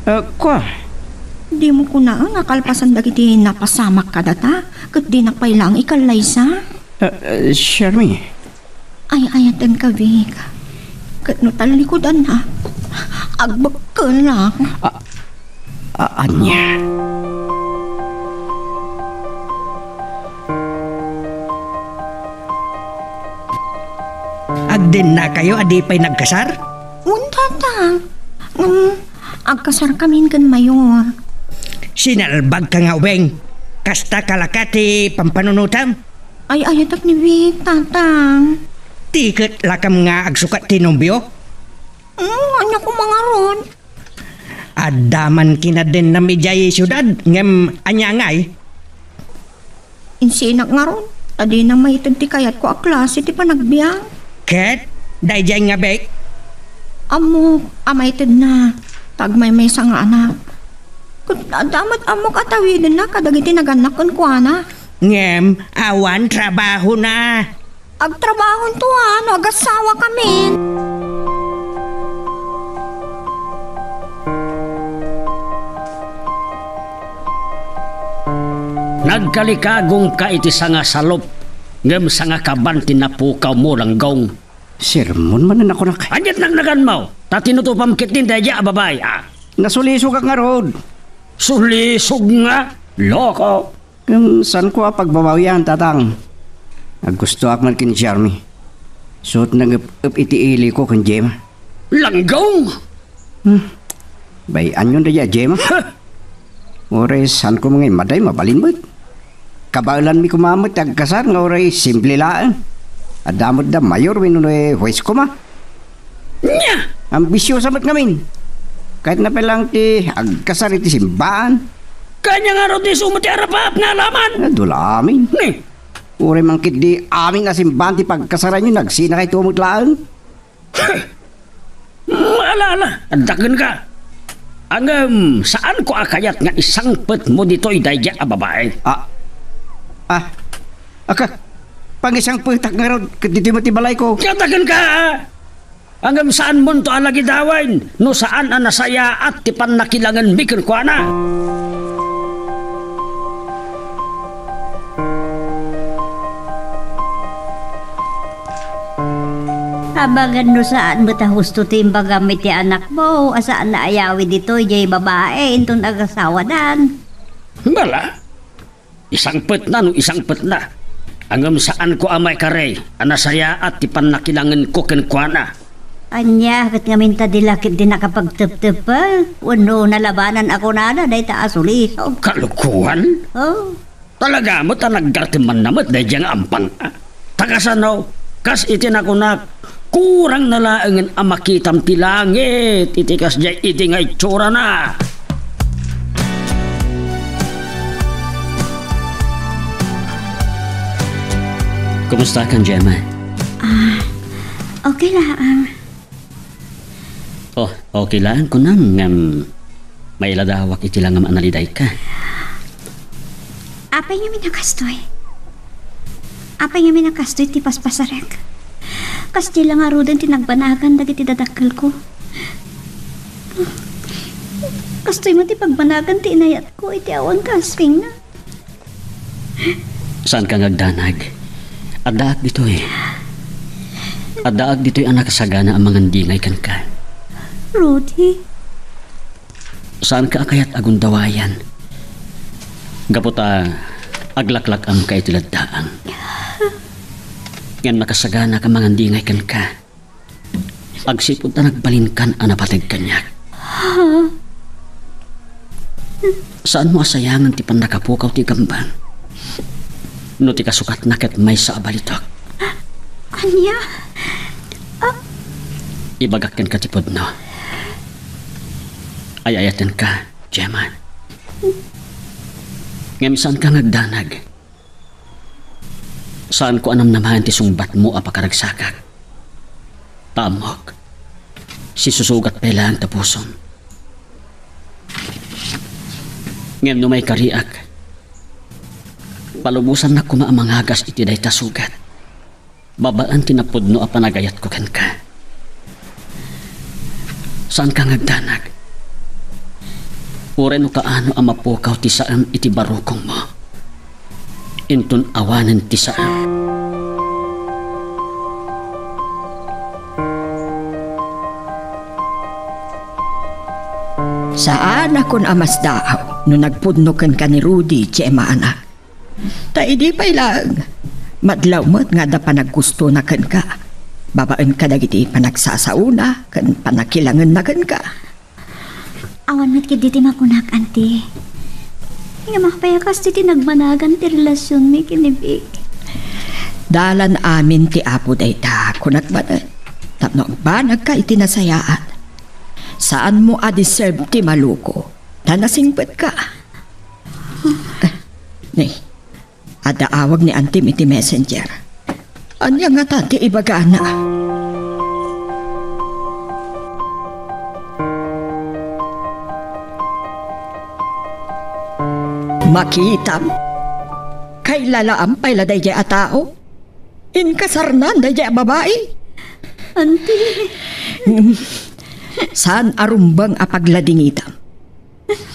Ah, kua? Dimo kunaen nga kalpasan dagiti napasamak kadata, ket dinak pay laeng ikallaysa? Ah, ah, Charmy. Ay-ayatenka, Vic. Ket no tallikudanna, agbekkelak. A-, a-, ania? Agdennakayo a di pay nagkasar? Wen, Tatang. Ngem, agkasarkamin ken Mayor. Sinalbagka nga ubing. Kasta kalaka ti pampanunotam? Ay-ayatek ni Vic, Tatang. Ti ket lakam nga agsukat ti nobio? Mm, ania koma ngarud? Adda man kinadennam idiay siudad, ngem ania ngay? Insinak ngarud, ta dina maited ti kayatko a klase ti panagbiag. Ket daydiay nga Vic? Ammok a maitedna, ta agmaymaysa nga anak. Ket adda met ammok a tawidenna kadagiti nagannak kenkuana. Ngem awan trabahona. Agtrabahonto a no agasawakamin. Nagkalikagumka iti sangasalop, ngem sangakaban ti napukawmo, Langgong. Sermon manen a kunak. Ania't nagnaganmo? Ta tinutupam ketdin daydiay a babai, a. Nasulisogak ngarud. Sulisog nga? Loko. Ngem saanko a pagbabawian, Tatang. Aggustoak man ken ni Charmy. Suot nangep-ep iti iliko ken Gemma. Langgong! Hmm. Bay-anyon daydiay a Gemma. Ha! Uray saanko nga immaday, mabalin met. kabaelanmi koma met ti agkasar nga uray simple laeng. Adda met da mayor wenno huwes koma. Nya! Ambisiosa met ngamin. Ket napay lang ti agkasar iti simbaan. Kanya nga, Rodi, isu met ti arapaap nga alaman. Adda la amin. Ni? Uray man ketdi amin a simbaan ti pagkasaranyo, nagsinakayto met laeng. Ala, ala, adda kenka. Ngem, saanko a kayat nga isangpetmo ditoy daydiay a babai. Ah, ah, aka, pangisangpetak ngarud, ket ditoy met ti balayko. Kayat kenka, ah. Ngem saanmonto a lagidawen no saan a nasayaat ti pannakilangenmi kenkuana. Amangan no saan met a husto ti imbagam iti anakmo a saan a ayawi ditoy diay babai inton agasawadan. Bala, isangpetna no isangpetna. Ngem saanko a maikari a nasayaat ti pannakilangenko kenkuana. Ania ket ngamin ta di la ketdi nakapagteptepel wenno nalabanan a kunana dayta a sulisog? Kalokoan? Oh. Talaga met a nagdartemanna met daydiay nga ampang. Ta kasano, kas iti nakunak, kurangna laengen a makitam ti langit iti kasdiay idi nga itsurana. Kumustakan, Gemma? Ah, okay laang. Oh, okay laang kunam ngem mailadawak iti langam a nalidayka. Apay ngamin a kastoy? Apay ngamin a kastoy ti paspasarek? Kasdiay la ngaruden ti nagbanagan dagiti dadakkelko. Kastoy met ti pagbanagan ti inayatko iti awan kaasingna. Saanka nga agdanag. Addaak ditoy. Addaak ditoy a nakasagana a mangandingay kenka. Rudy. Saanka a kayat a gundawayan. Gapu ta aglaklak-amka iti laddaang. Ngem nakasaganaka a mangandingay kenka. Agsipud ta nagbalinkan a napateg kaniak. Saanmo a sayangen ti pannakapukaw ti gambang no ti kasukatna ket maysa a balitok? Ania? Ah. Ibagak kenka ti pudno. Ay-ayatenka, Gemma. Ngem saanka nga agdanag. Saanko a namnamaen ti sungbatmo a pakaragsakak. Ta ammok, sisusugat pay laeng ta pusom. Ngem no maikariak, palubosannak koma a mangagas iti dayta sugat babaen ti napudno a panagayatko kenka. Saanka nga agdanag. Uray no kaano a mapukaw ti saem iti barukongmo, inton awanen ti saem. Saanakon a masdaaw no nagpudno kenka ni Rudy, Gemma, anak. Ta idi pay laeng, madlaw met nga adda panaggustona kenka, babaen kadagiti panagsasaona ken pannakilangenna kenka. Awan met ketdi ti makunak, Auntie. Ngem apay a kastoy ti nagbanagan ti relasionmi ken ni Vic? Dalan amin ti Apo dayta, kunak manen, tapno agbanagka iti nasayaat. Saanmo a deserve ti maluko, ta nasingpetka. Eh, ni, adda awag ni Antim iti messenger. Ania ngata ti ibagana? Makitam? Kailalaam pay la daydiay a tao? Inkasarnan daydiay a babai? Auntie. Saan a rumbeng a pagladingitam.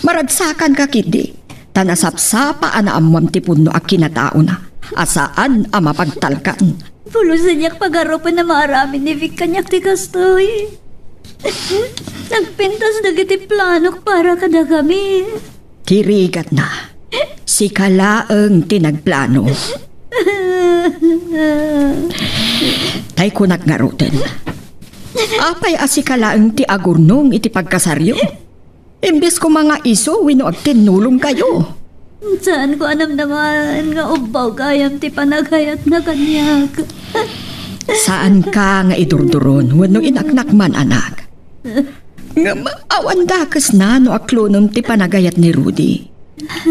Maragsakanka ketdi, ta nasapsapa a naammoam ti pudno a kinataona, a saan a mapagtalkan. Puloseniak pagarupen a maaramid ni Vic kaniak ti kastoy. Nagpintas dagiti planok para kadakami. Ti rigatna, sika laeng ti nagplano. Tay kunak ngaruden, apay a sika laeng ti agurnong iti pagkasaryo? Imbes koma nga isu wenno agtinnulongkayo. Saanko a namnamaen nga ubbaw gayam ti panagayatna kaniak. Saanka nga idurduron wenno inaknak man, anak. Ngem awan dakesna no aklonem ti panagayat ni Rudy.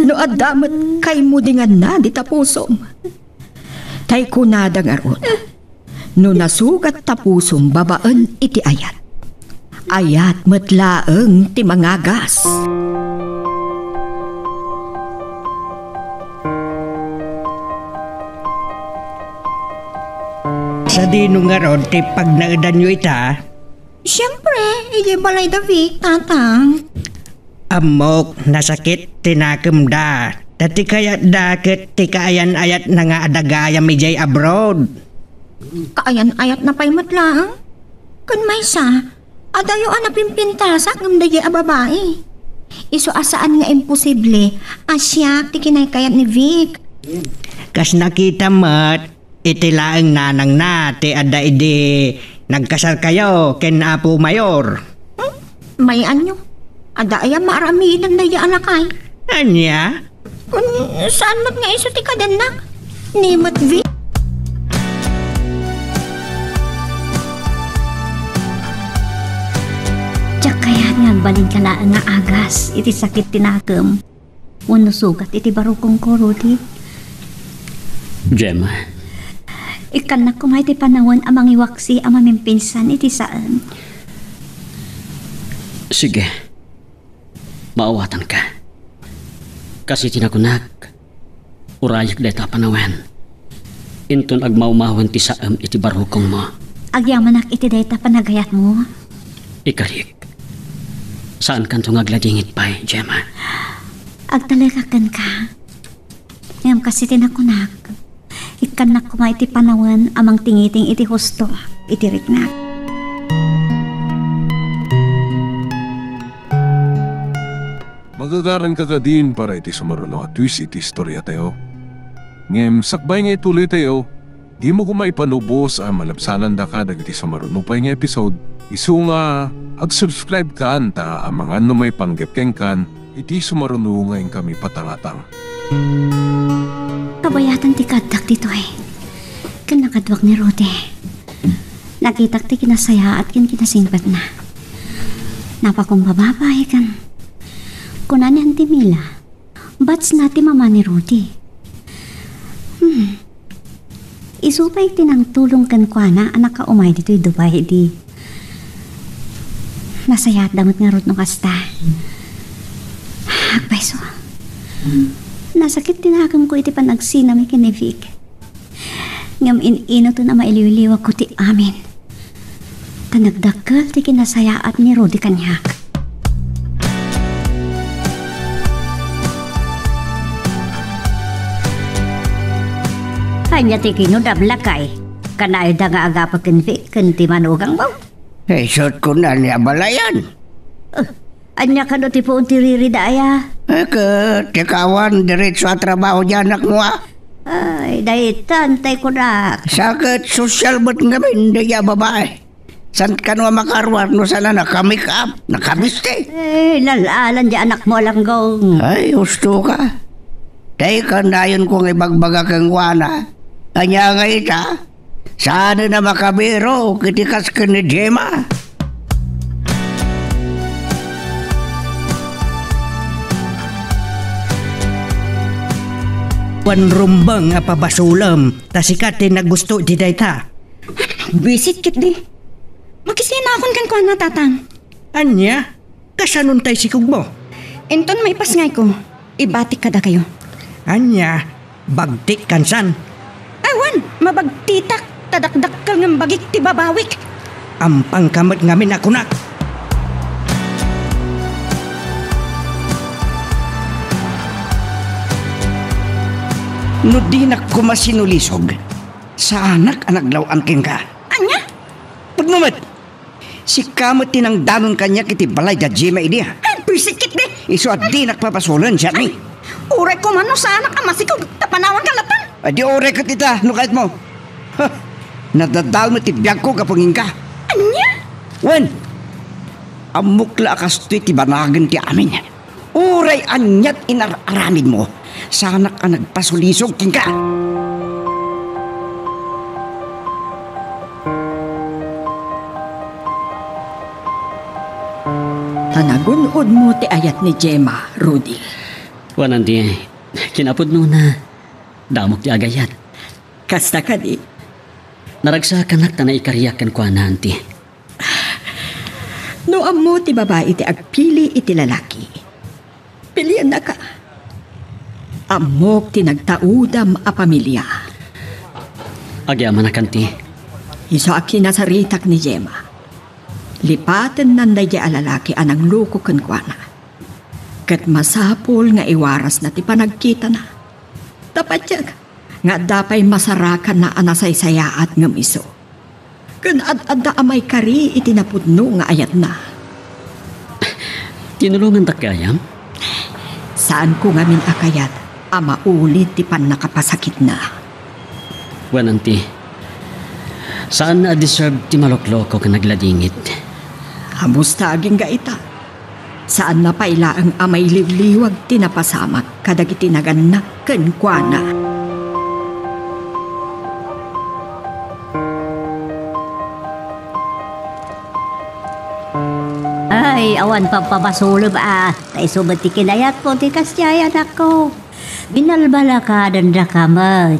No adda met kaimudinganna dita pusom. Tay kunada ngarud, no nasugat ta pusom babaen iti ayat, ayat met laeng ti mangagas. Sadino ngarud ti pagnaedanyo ita? Siempre, idiay balay da Vic, Tatang. Ammok, nasakit ti nakemda. Ta ti kayatda ket ti kaayan-ayatna nga adda gayam idiay abroad. Kaayan-ayatna pay met laeng? Ken maysa, adayo a napimpintasak ngem daydiay a babai. Isu a saan nga imposible a siak ti kinaykayat ni Vic. Kas nakita met, iti laeng nanangna ti adda idi nagkasarkayo ken Apo Mayor. Hmm? Mayanyo, adda aya maaramidan daydiay a lakay? Ania? Kun saan met nga isu ti kadennak? Ni met Vic? Diak kayat nga agbalinka laeng nga agas iti sakit ti nakem wenno sugat iti barukongko, Rudy. Gemma. Ikkannak koma iti panawen a mangiwaksi a mamimpinsan iti saan. Sige. Maawatanka. Kas iti nakunak, urayek dayta a panawen. Inton agmawmawen ti saem iti barukongmo. Agyamanak iti dayta panagayatmo. Ikalik. Saankanto nga agladingit pay, Gemma. Agtalekak kenka. Ngem kas iti nakunak, ikkannak koma iti panawen a mangtingiting iti husto iti riknak. Magagaranka kadin para iti sumaruno a twist iti istoriatayo. Ngem sakbay nga ituloytayo, dimo koma ipanubos a malabsanandaka dagiti sumaruno pay nga episode, isu nga ag-subscribe kan ta amangan no maipanggep kenkan iti sumaruno nga inkami patangatang. Kabayatan ti kaaddak ditoy ken nakaduak ni Rudy. Nakitak ti kinasayaat ken kinasingpetna. Napakumbaba pay ken kuna ni Auntie Mila, batchna ti mama ni Rudy. Hmm. Isu pay ti nangtulong kenkuana a nakaumay ditoy Dubai idi nasayaatda met ngarud no kasta. Agpayso. Nasakit ti nakemko iti panagsinami ken ni Vic. Ngem in-inoten a mailiwliwko ti amin. Ta nagdakkel ti kinasayaat ni Rudy kaniak. Ania ti kinunam, lakay? Kanayda nga agapa ken Vic ken ti manugangmo? Isut' kuna ni abalayan. Eh, ania kano ti puon ti ririda aya? Eh, ket ti kawan, diretso a trabaho di anakmo, a? Ay, daytan tay kunak. Sa ket sosyal met ngamin daydiay a babai. Saan kano a makaruar no saan a naka-make up, nakabisti? Eh, lal-alan di anakmo a langgong. Ay, husto ka. Tay kanayonko nga ibagbaga kenkuana. Ania nga ita? Saan a makabirok iti kas ken ni Gemma? Wen rumbeng a pabasolem, ta sika ti nagusto iti dayta. Bisit ketdi. Makisinakon kenkuana, Tatang. Ania? Kasanon tay sikogmo? Inton maipasngayko, ibatik kadakayo. Ania, bagtik kansan? Ay, wen, mabagtitak, ta dakdakkel ngem bagik ti babawik. Ampangka met ngamin a kunak. No dinak koma sinulisog, saanak a naglaw-an kenka. Ania? Pudno met! Sika met ti nangdanon kaniak iti balay da Gemma idi, a? Ay, bisit ketdi! Isu a dinak pabasolen, siak ni. Uray koma no saanak a masikog, ta panawanka latta. Adi uray ket ita, no kayatmo. Ha! Nadadael met ti biagko gapu kenka. Ania? Wen, ammok la a kastoy ti banagen ti amin. Uray aniat inar-aramidmo, Saanak a nagpasulisog kenka. Ta nagun-odmo ti ayat ni Gemma, Rudy. Wen, Auntie, kinapudnona, damok ti agayat. Kasta kadi? Naragsakanak ta naikariak kenkuana, Auntie. No ammo ti babai ti agpili iti lalaki, piliennaka. Ammok ti nagtaudam a pamilia. Agyamanak, Auntie. Isu a kinasaritak ni Gemma. Lipatennan daydiay a lalaki a nangloko kenkuana. Ket masapul nga iwarasna ti panagkitana. Ta patiek nga adda pay masarakanna a nasaysayaat ngem isu ken ad-adda a maikari iti napudno nga ayatna. Tinulongantak gayam? Saanko ngamin a kayat a mauli ti pannakapasakitna. Wen, Auntie, saanna a deserve ti malokloko ken nagladingit. Amusta agingga ita? Saanna pay laeng a mailiwliwag ti napasamak kadagiti nagannak kenkuana. Ay, awan pampabasolem a, ta isu met ti kinayatko ti kasdiay, anakko. Binalbalakadendaka met.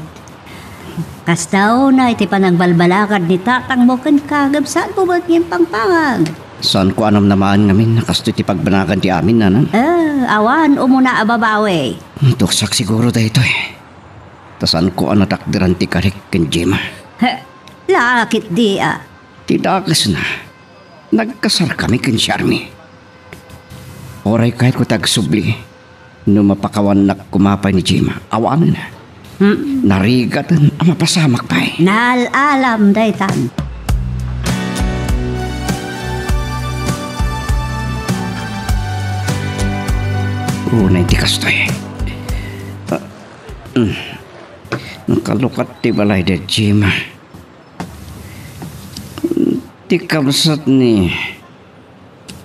Kasta unay ti panangbalbalakad ni tatangmo kenka, ngem saanmo met nga impangpangag. Saanko a namnamaen ngamin a kastoy ti pagbanagan ti amin, nanang. Ah, awan umuna a babawi. Tuksak siguro daytoy. Ta saanko a natakderan ti karik ken Gemma. He, lakit di a. Ti dakesna, nagkasarkami ken Charmy. Uray kayatko ti agsubli, no mapakawannak koma pay ni Gemma. Awanen. Hmm. Narigaten a mapasamak pay. Naal-alam daytan. Unay ti kastoy. Ah, mm. Nakalukat ti balay da Gemma. Ti kabsat ni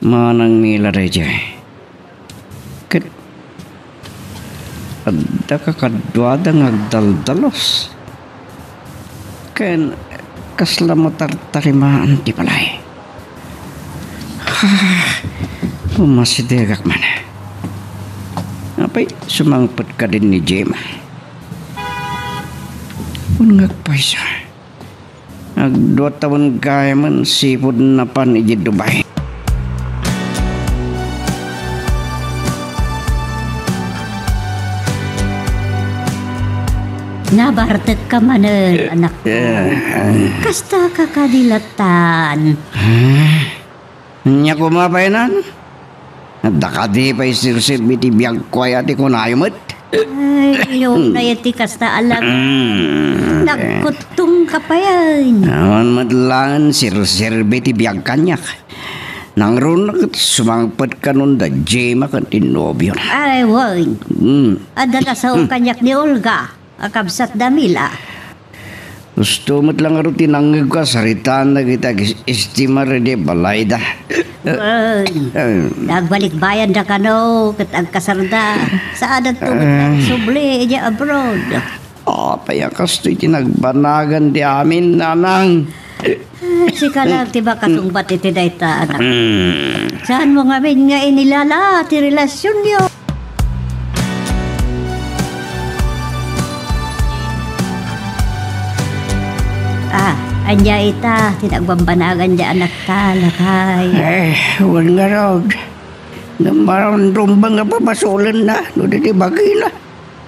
Manang Mila daydiay. Ket adda kakaduada nga agdaldalos. Ken kasla matartarimaan ti balay. Ah, umasidegak man. Apay, sumangpet kadin ni Gemma. Wen nga agpayso. Agdua tawen gayamen sipud napan idiay Dubai. Nabartekka manen, anakko. Eh, eh. Kasta ka kadi lattan. Ah? Ania koma pay nan? Adda kadi pay serserbi ti biagko aya ti kunayo met? Ay, no, nayan ti kasta a lang. Mm. Nagkuttongka payen. Awan met laeng serserbi ti biag kaniak. Nangrunak ket sumangpet kanon da Gemma ken ti nobiona. Ay, wen. Mm. Adda ta sao kaniak ni Olga. A kabsat da Mila. Husto met la ngarud ti nangngegko a saritaan dagiti agis-, estimar idiay balayda. Wen, nagbalikbayanda kano ket agkasarda. Saadanto met nga agsubli idiay abroad. Apay a kastoy ti nagbanagan ti amin, nanang? Ay, sika lang ti makasungbat iti dayta, anak. Mm. Saanmo ngamin nga inilala ti relasionyo? Ah, ania ita ti nagbambanagan diay anakta, lakay? Eh, wen ngarud. Ngem marumbeng nga pabasolenna no di ti bagina.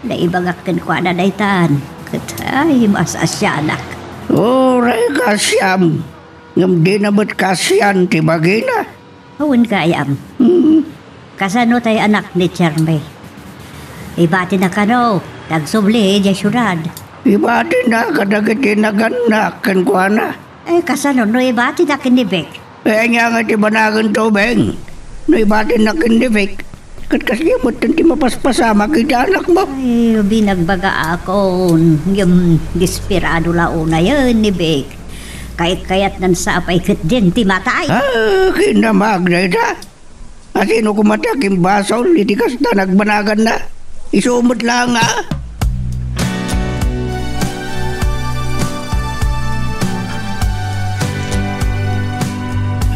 Naibagak kenkuana daytan, ket, ay, maas-asianak. Uray kaasiam, ngem dina met kaasian ti bagina. Awan gayam. Mm. Kasano tay anak ni Charmy? Ibatina kano, ti agsubli idiay siudad. Ibatina kadagiti nagannak kenkuana. Eh, kasano no ibatina ken ni Vic? Eh, ania nga ti banagan to, Beng? No ibatinna ken ni Vic, ket kasdiay metten ti mapaspasamak iti anakmo. Ay, binagbagaakon, ngem desperado la unayen ni Vic. Kayat-kayatnan sapay ketdin ti matay. Ah, kinamag dayta. Asino koma ti akimbasol iti kasta nagbanaganna? Isu met laeng, a?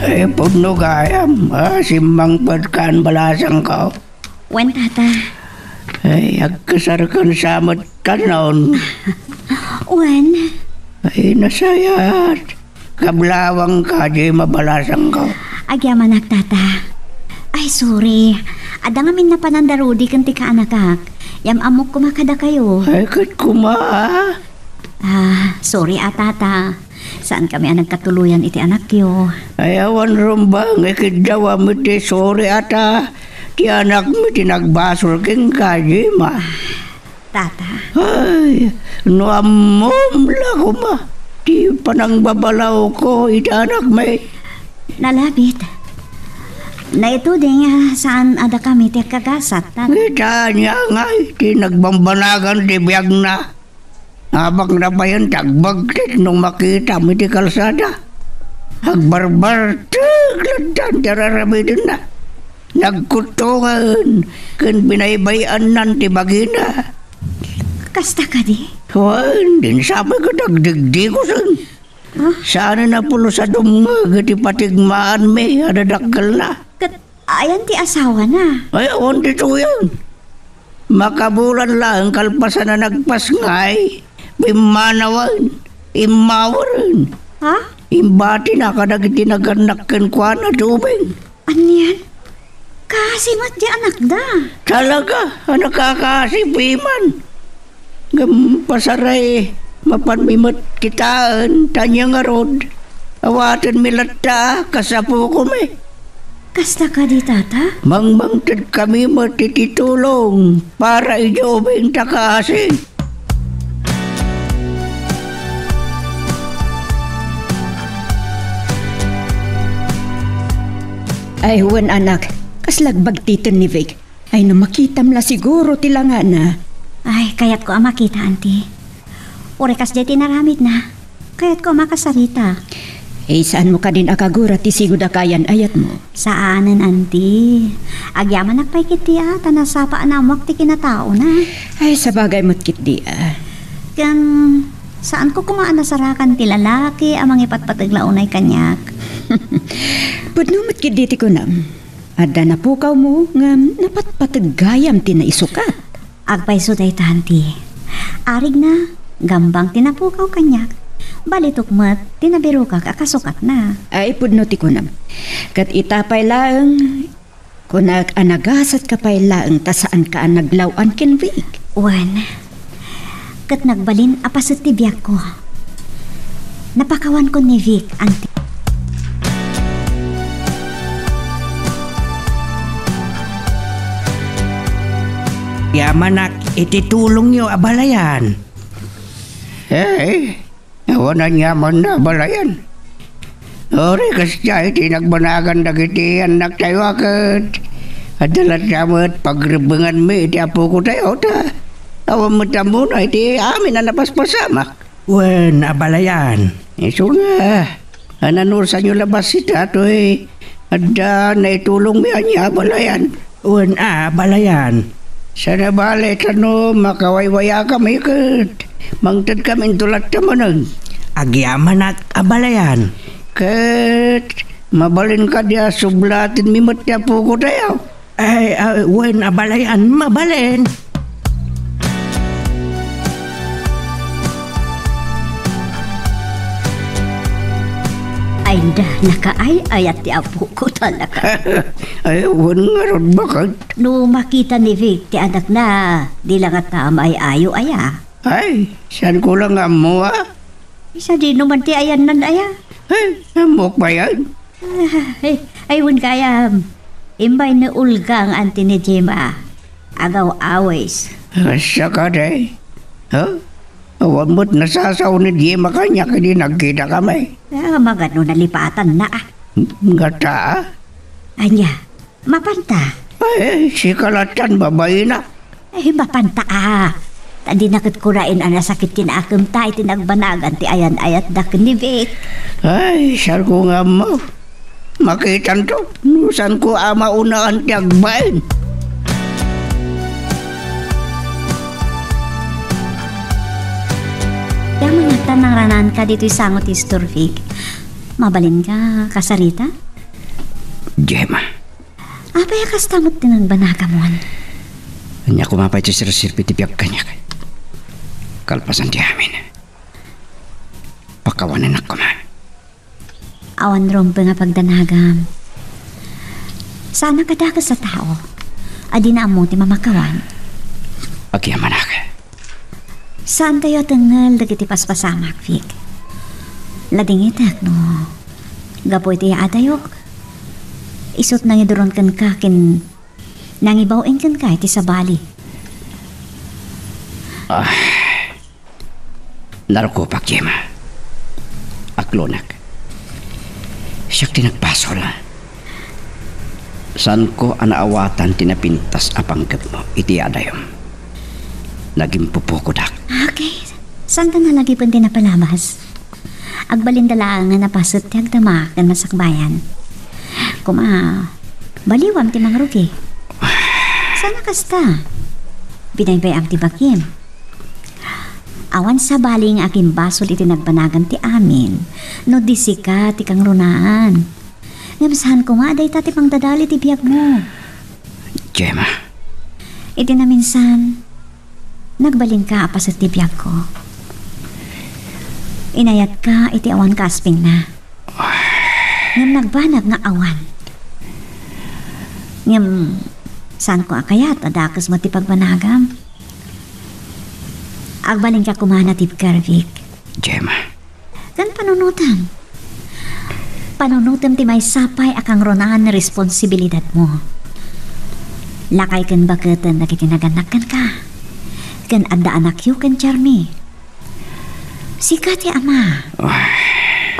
Ay, pudno gayam, a, simmangpet kan balasangko. Wen, tata. Ay, agkasarkan sa met kanon. Wen. Ay, nasayaat. Kablawangka, di mabalasangko. Agyamanak, tata. Ay, sorry. Adda ngamin napanan da Rudy ken ti kaanakak. Yam-ammok koma kadakayo. Ay, ket koma, a? Ah, sorry, a, tata. Saankami a nagkatuloyan iti anakyo. Ay, awan rumbeng, ikiddawam iti sorry, a, ta ti anakmi ti nagbasol kenka, Gemma. Tata. Ay, no ammom la koma ti panangbabalawko iti anakmi. Nalabit. Naituding nga saan a dakami ti agkagasat, tata. Ngata ania ngay ti nagbambanagan ti biagna. Abakna payen ti agbagtit no makitam iti kalsada. Agbarbartek lattan ti ar-aramidenna. Nagkuttongen ken binaybay-annan ti bagina. Kasta kadi? Wen, din sapay ket agdigdigusen. Ah? Saanen a pulos a dumngeg iti patigmaanmi a dadakkelna. Ket ayan ti asawana? Ay, awan ditoyen. Makabulan laeng kalpasan a nagpasngay, pimmanawen, immaweren. Ha? Imbatina kadagiti nagannak kenkuana ti ubing. Anian? Kaasi met ti anakda. Talaga a nakakaasi, piman. Ngem pasaray, mapanmi met kitaen, ta ania ngarud, awatenmi latta kas apokomi. Kasta kadi, tata? Mangmangtedkami met iti tulong para idiay ubing ta kaasi. Ay, wen, anak, kasla agbagtiten ni Vic. Ay, no makitam la siguro ti langana. Ay, kayatko a makita, Auntie. Uray kasdiay ti inaramidna, kayatko a makasarita. Eh, saanmo kadin a kagura ti sigud a kayan-ayatmo? Saanen, Auntie. Agyamanak pay ketdi a, ta nasapa a naammoak ti kinataona. Ay, sabagay met ketdi a. Ken, saanko koma a nasarakan ti lalaki a mangipatpateg la unay kaniak. Pudno met ketdi ti kunam. Adda napukawmo ngem napatpateg gayam ti naisukat. Agpayso dayta, Auntie. Arigna, gambang ti napukaw kaniak. Balitok met ti nabirokak a kasukatna. Ay, pudno ti kunam. Ket ita pay laeng, kunak a nagasatka pay laeng ta saanka a naglaw-an ken Vic. Wen. Ket nagbalin a paset ti biagko. Napakawanko ni Vic, Auntie. Yamanak iti tulongyo, abalayan. Eh, awan aniamanna, abalayan. Uray kasdiay ti nagbanagan dagiti annaktayo a ket adda latta met pagrebbenganmi iti apokotayo ta awan met ammona iti amin a napaspasamak. Wen, abalayan. Isu nga, ananusanyo la bassit datoy adda naitulongmi ania, abalayan? Wen a, abalayan. Saan a bale ta no makawaywayakami ket mangtedkami into latta manen. Agyamanak, abalayan. Ket mabalin kadi a sublatenmi met ti apokotayo? Ay, ah, wen, abalayan, mabalin. Ay, da, nakaay-ayat ti apoko talaga. Ay, wen ngarud, baket. No makita ni Vic ti anakna, di la ngata maay-ayo aya. Ay, saanko la nga ammo, a? Sadino man ti ayannan aya? Ay, ammok pay yan. Ay, ay, wen gayam. Imbay ni Olga nga anti ni Gemma. Agaw-awis. Asa ka, day? Ha? Awan met nasasao ni Gemma kaniak idi nagkitakami. Ah, magano nalipatanna, a? Ngata, a? Ania? Mapanta? Ay, sika lattan, babaina. Ay, mapanta, a. Ta dina ket kuraen a nasakit ti naakemta iti nagbanagan ti ayan-ayatda ken ni Vic. Ay, saanko nga ammo. Makitanto, no saanko a maunaan ti agbain. Nangranaanka ditoy sango ti istorbi. Mabalinka kasarita? Gemma. Apay a kasta met ti nagbanagamon? Ania koma pay ti serserbi ti biag kaniak? Kalpasan ti amin, pakawanennak koma. Awan rumbeng a pagdanagam. Saanak a dakes a tao a dina ammo ti mamakawan. Agyamanak. Saantayo a tengngel dagiti paspasamak, Vic. Ladingitek no gapu iti yaadayok, isut' nangiduron kenka ken nangibaw-en kenka iti sabali. Ah, narukopak, Gemma. Aklonek. Siak ti nagbasol. Saanko a naawatan ti napintas a panggepmo iti yaadayom. Nagimpupukodak. Okay. Saanka nalagipen ti napalabas? Agbalinda laeng a napaset ti agdama ken masakbayan. Koma, baliwam ti mangrugi. Saan a kasta? Binaybay-am ti bagim. Awan sabali nga agimbasol iti nagbanagam ti amin no di sika ti kangrunaan. Ngem saan koma a dayta ti pangdadal iti biagmo. Gemma. Iti naminsan, nagbalinka a paset ti biagko. Inayatka iti awan kaaspingna. Ngem nagbanag nga awan. Ngem saanko a kayat a dakes met ti pagbanagam. Agbalinka koma a natibker, Vic. Gemma. Ken panunotem. Panunotem ti maysa pay a kangrunaan a responsibilidadmo. Lakay ken baketen dagiti nagannak kenka. Ken adda anakyo ken Jeremy. Sika ti ama. Ay.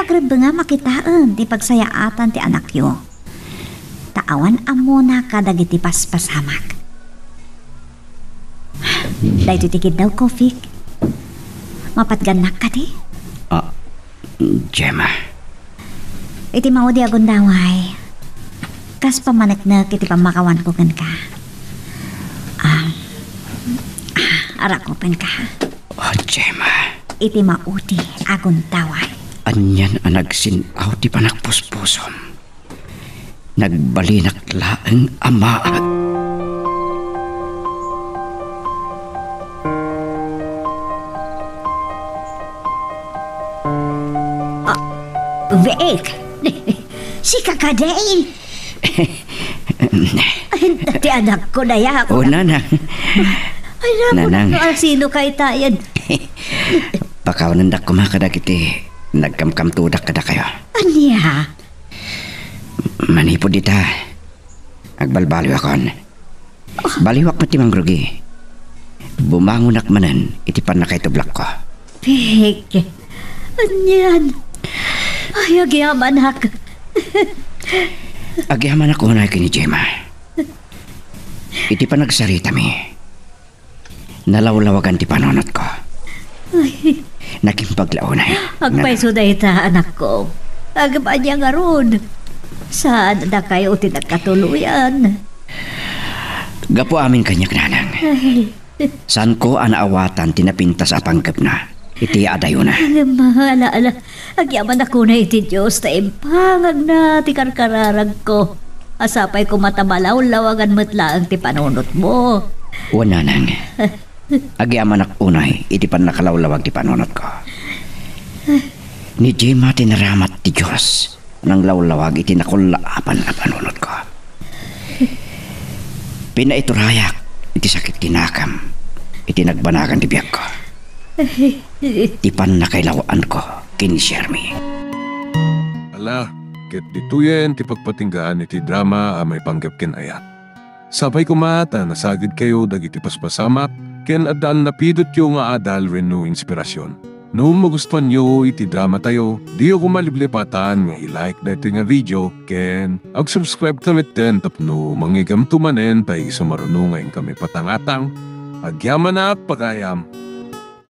Pagrebbengam a kitaen ti pagsayaatan ti anakyo. Ta awan ammona kadagiti paspasamak. Daytoy ti kiddawko, Vic. Mapatgannak kadi? Ah, Gemma. Iti maudi a gundaway, kas pammaneknek iti pammakawanko kenka. Ah, ah, arakupenka. Oh, Gemma. Iti maudi a gundaway. Anian a nagsin-aw ti panagpuspusom. Nagbalinak laeng a maag. Ah, Vic, sika kadi? Ay, ti anakko, dayaw. O, Nanang. Ay, naku, Nanang. Sino kay tayan? Pakawanendak koma kadagiti nagkamkamtodak kadakayo. Ania? Manipud ita, agbalbaliwakon. Baliwak met ti mangrugi. Bumangonak manen iti pannakaitublakko. Pig, anian? Ay, agyamanak. Agyamanak unay ken ni Gemma. Iti panagsaritami, nalawlawagan ti panunotko. Ay. Nakimbag la unay. Agpayso dayta, anakko. Agbanag ngarud. Saan dakayo ti nagkatuloyan? Gapu amin kaniak, Nanang. Ay. Saanko a naawatan ti napintas a panggepna iti yaadayona. Ngem, ala, ala, agyamanak unay iti Dios ta impangagna ti karkararagko. A sapay koma ta malawlawagan met laeng ti panunotmo. Wen, Nanang. Agyamanak unay iti pannakalawlawag ti panunotko. Ni Gemma ti naramat ti Dios. Nanglawlawag iti nakullaapan a panunotko. Pinaiturayak iti sakit ti nakam iti nagbanagan ti biagko. Ti pannakailaw-anko ken ni Jeremy. Ala, ket ditoyen ti pagpatinggaan iti drama a maipanggep ken ayat. Sapay koma ta nasagidkayo dagiti paspasamak ken adda annapidotyo nga adal wenno inspirasyon. No magustuanyo iti dramatayo, diyo koma liplipatan nga i-like daytoy nga video ken ag-subscribe ta metten tapno mangngeggamto manen ta isu maruno nga inkami patangatang. Agyamanak, pagayam.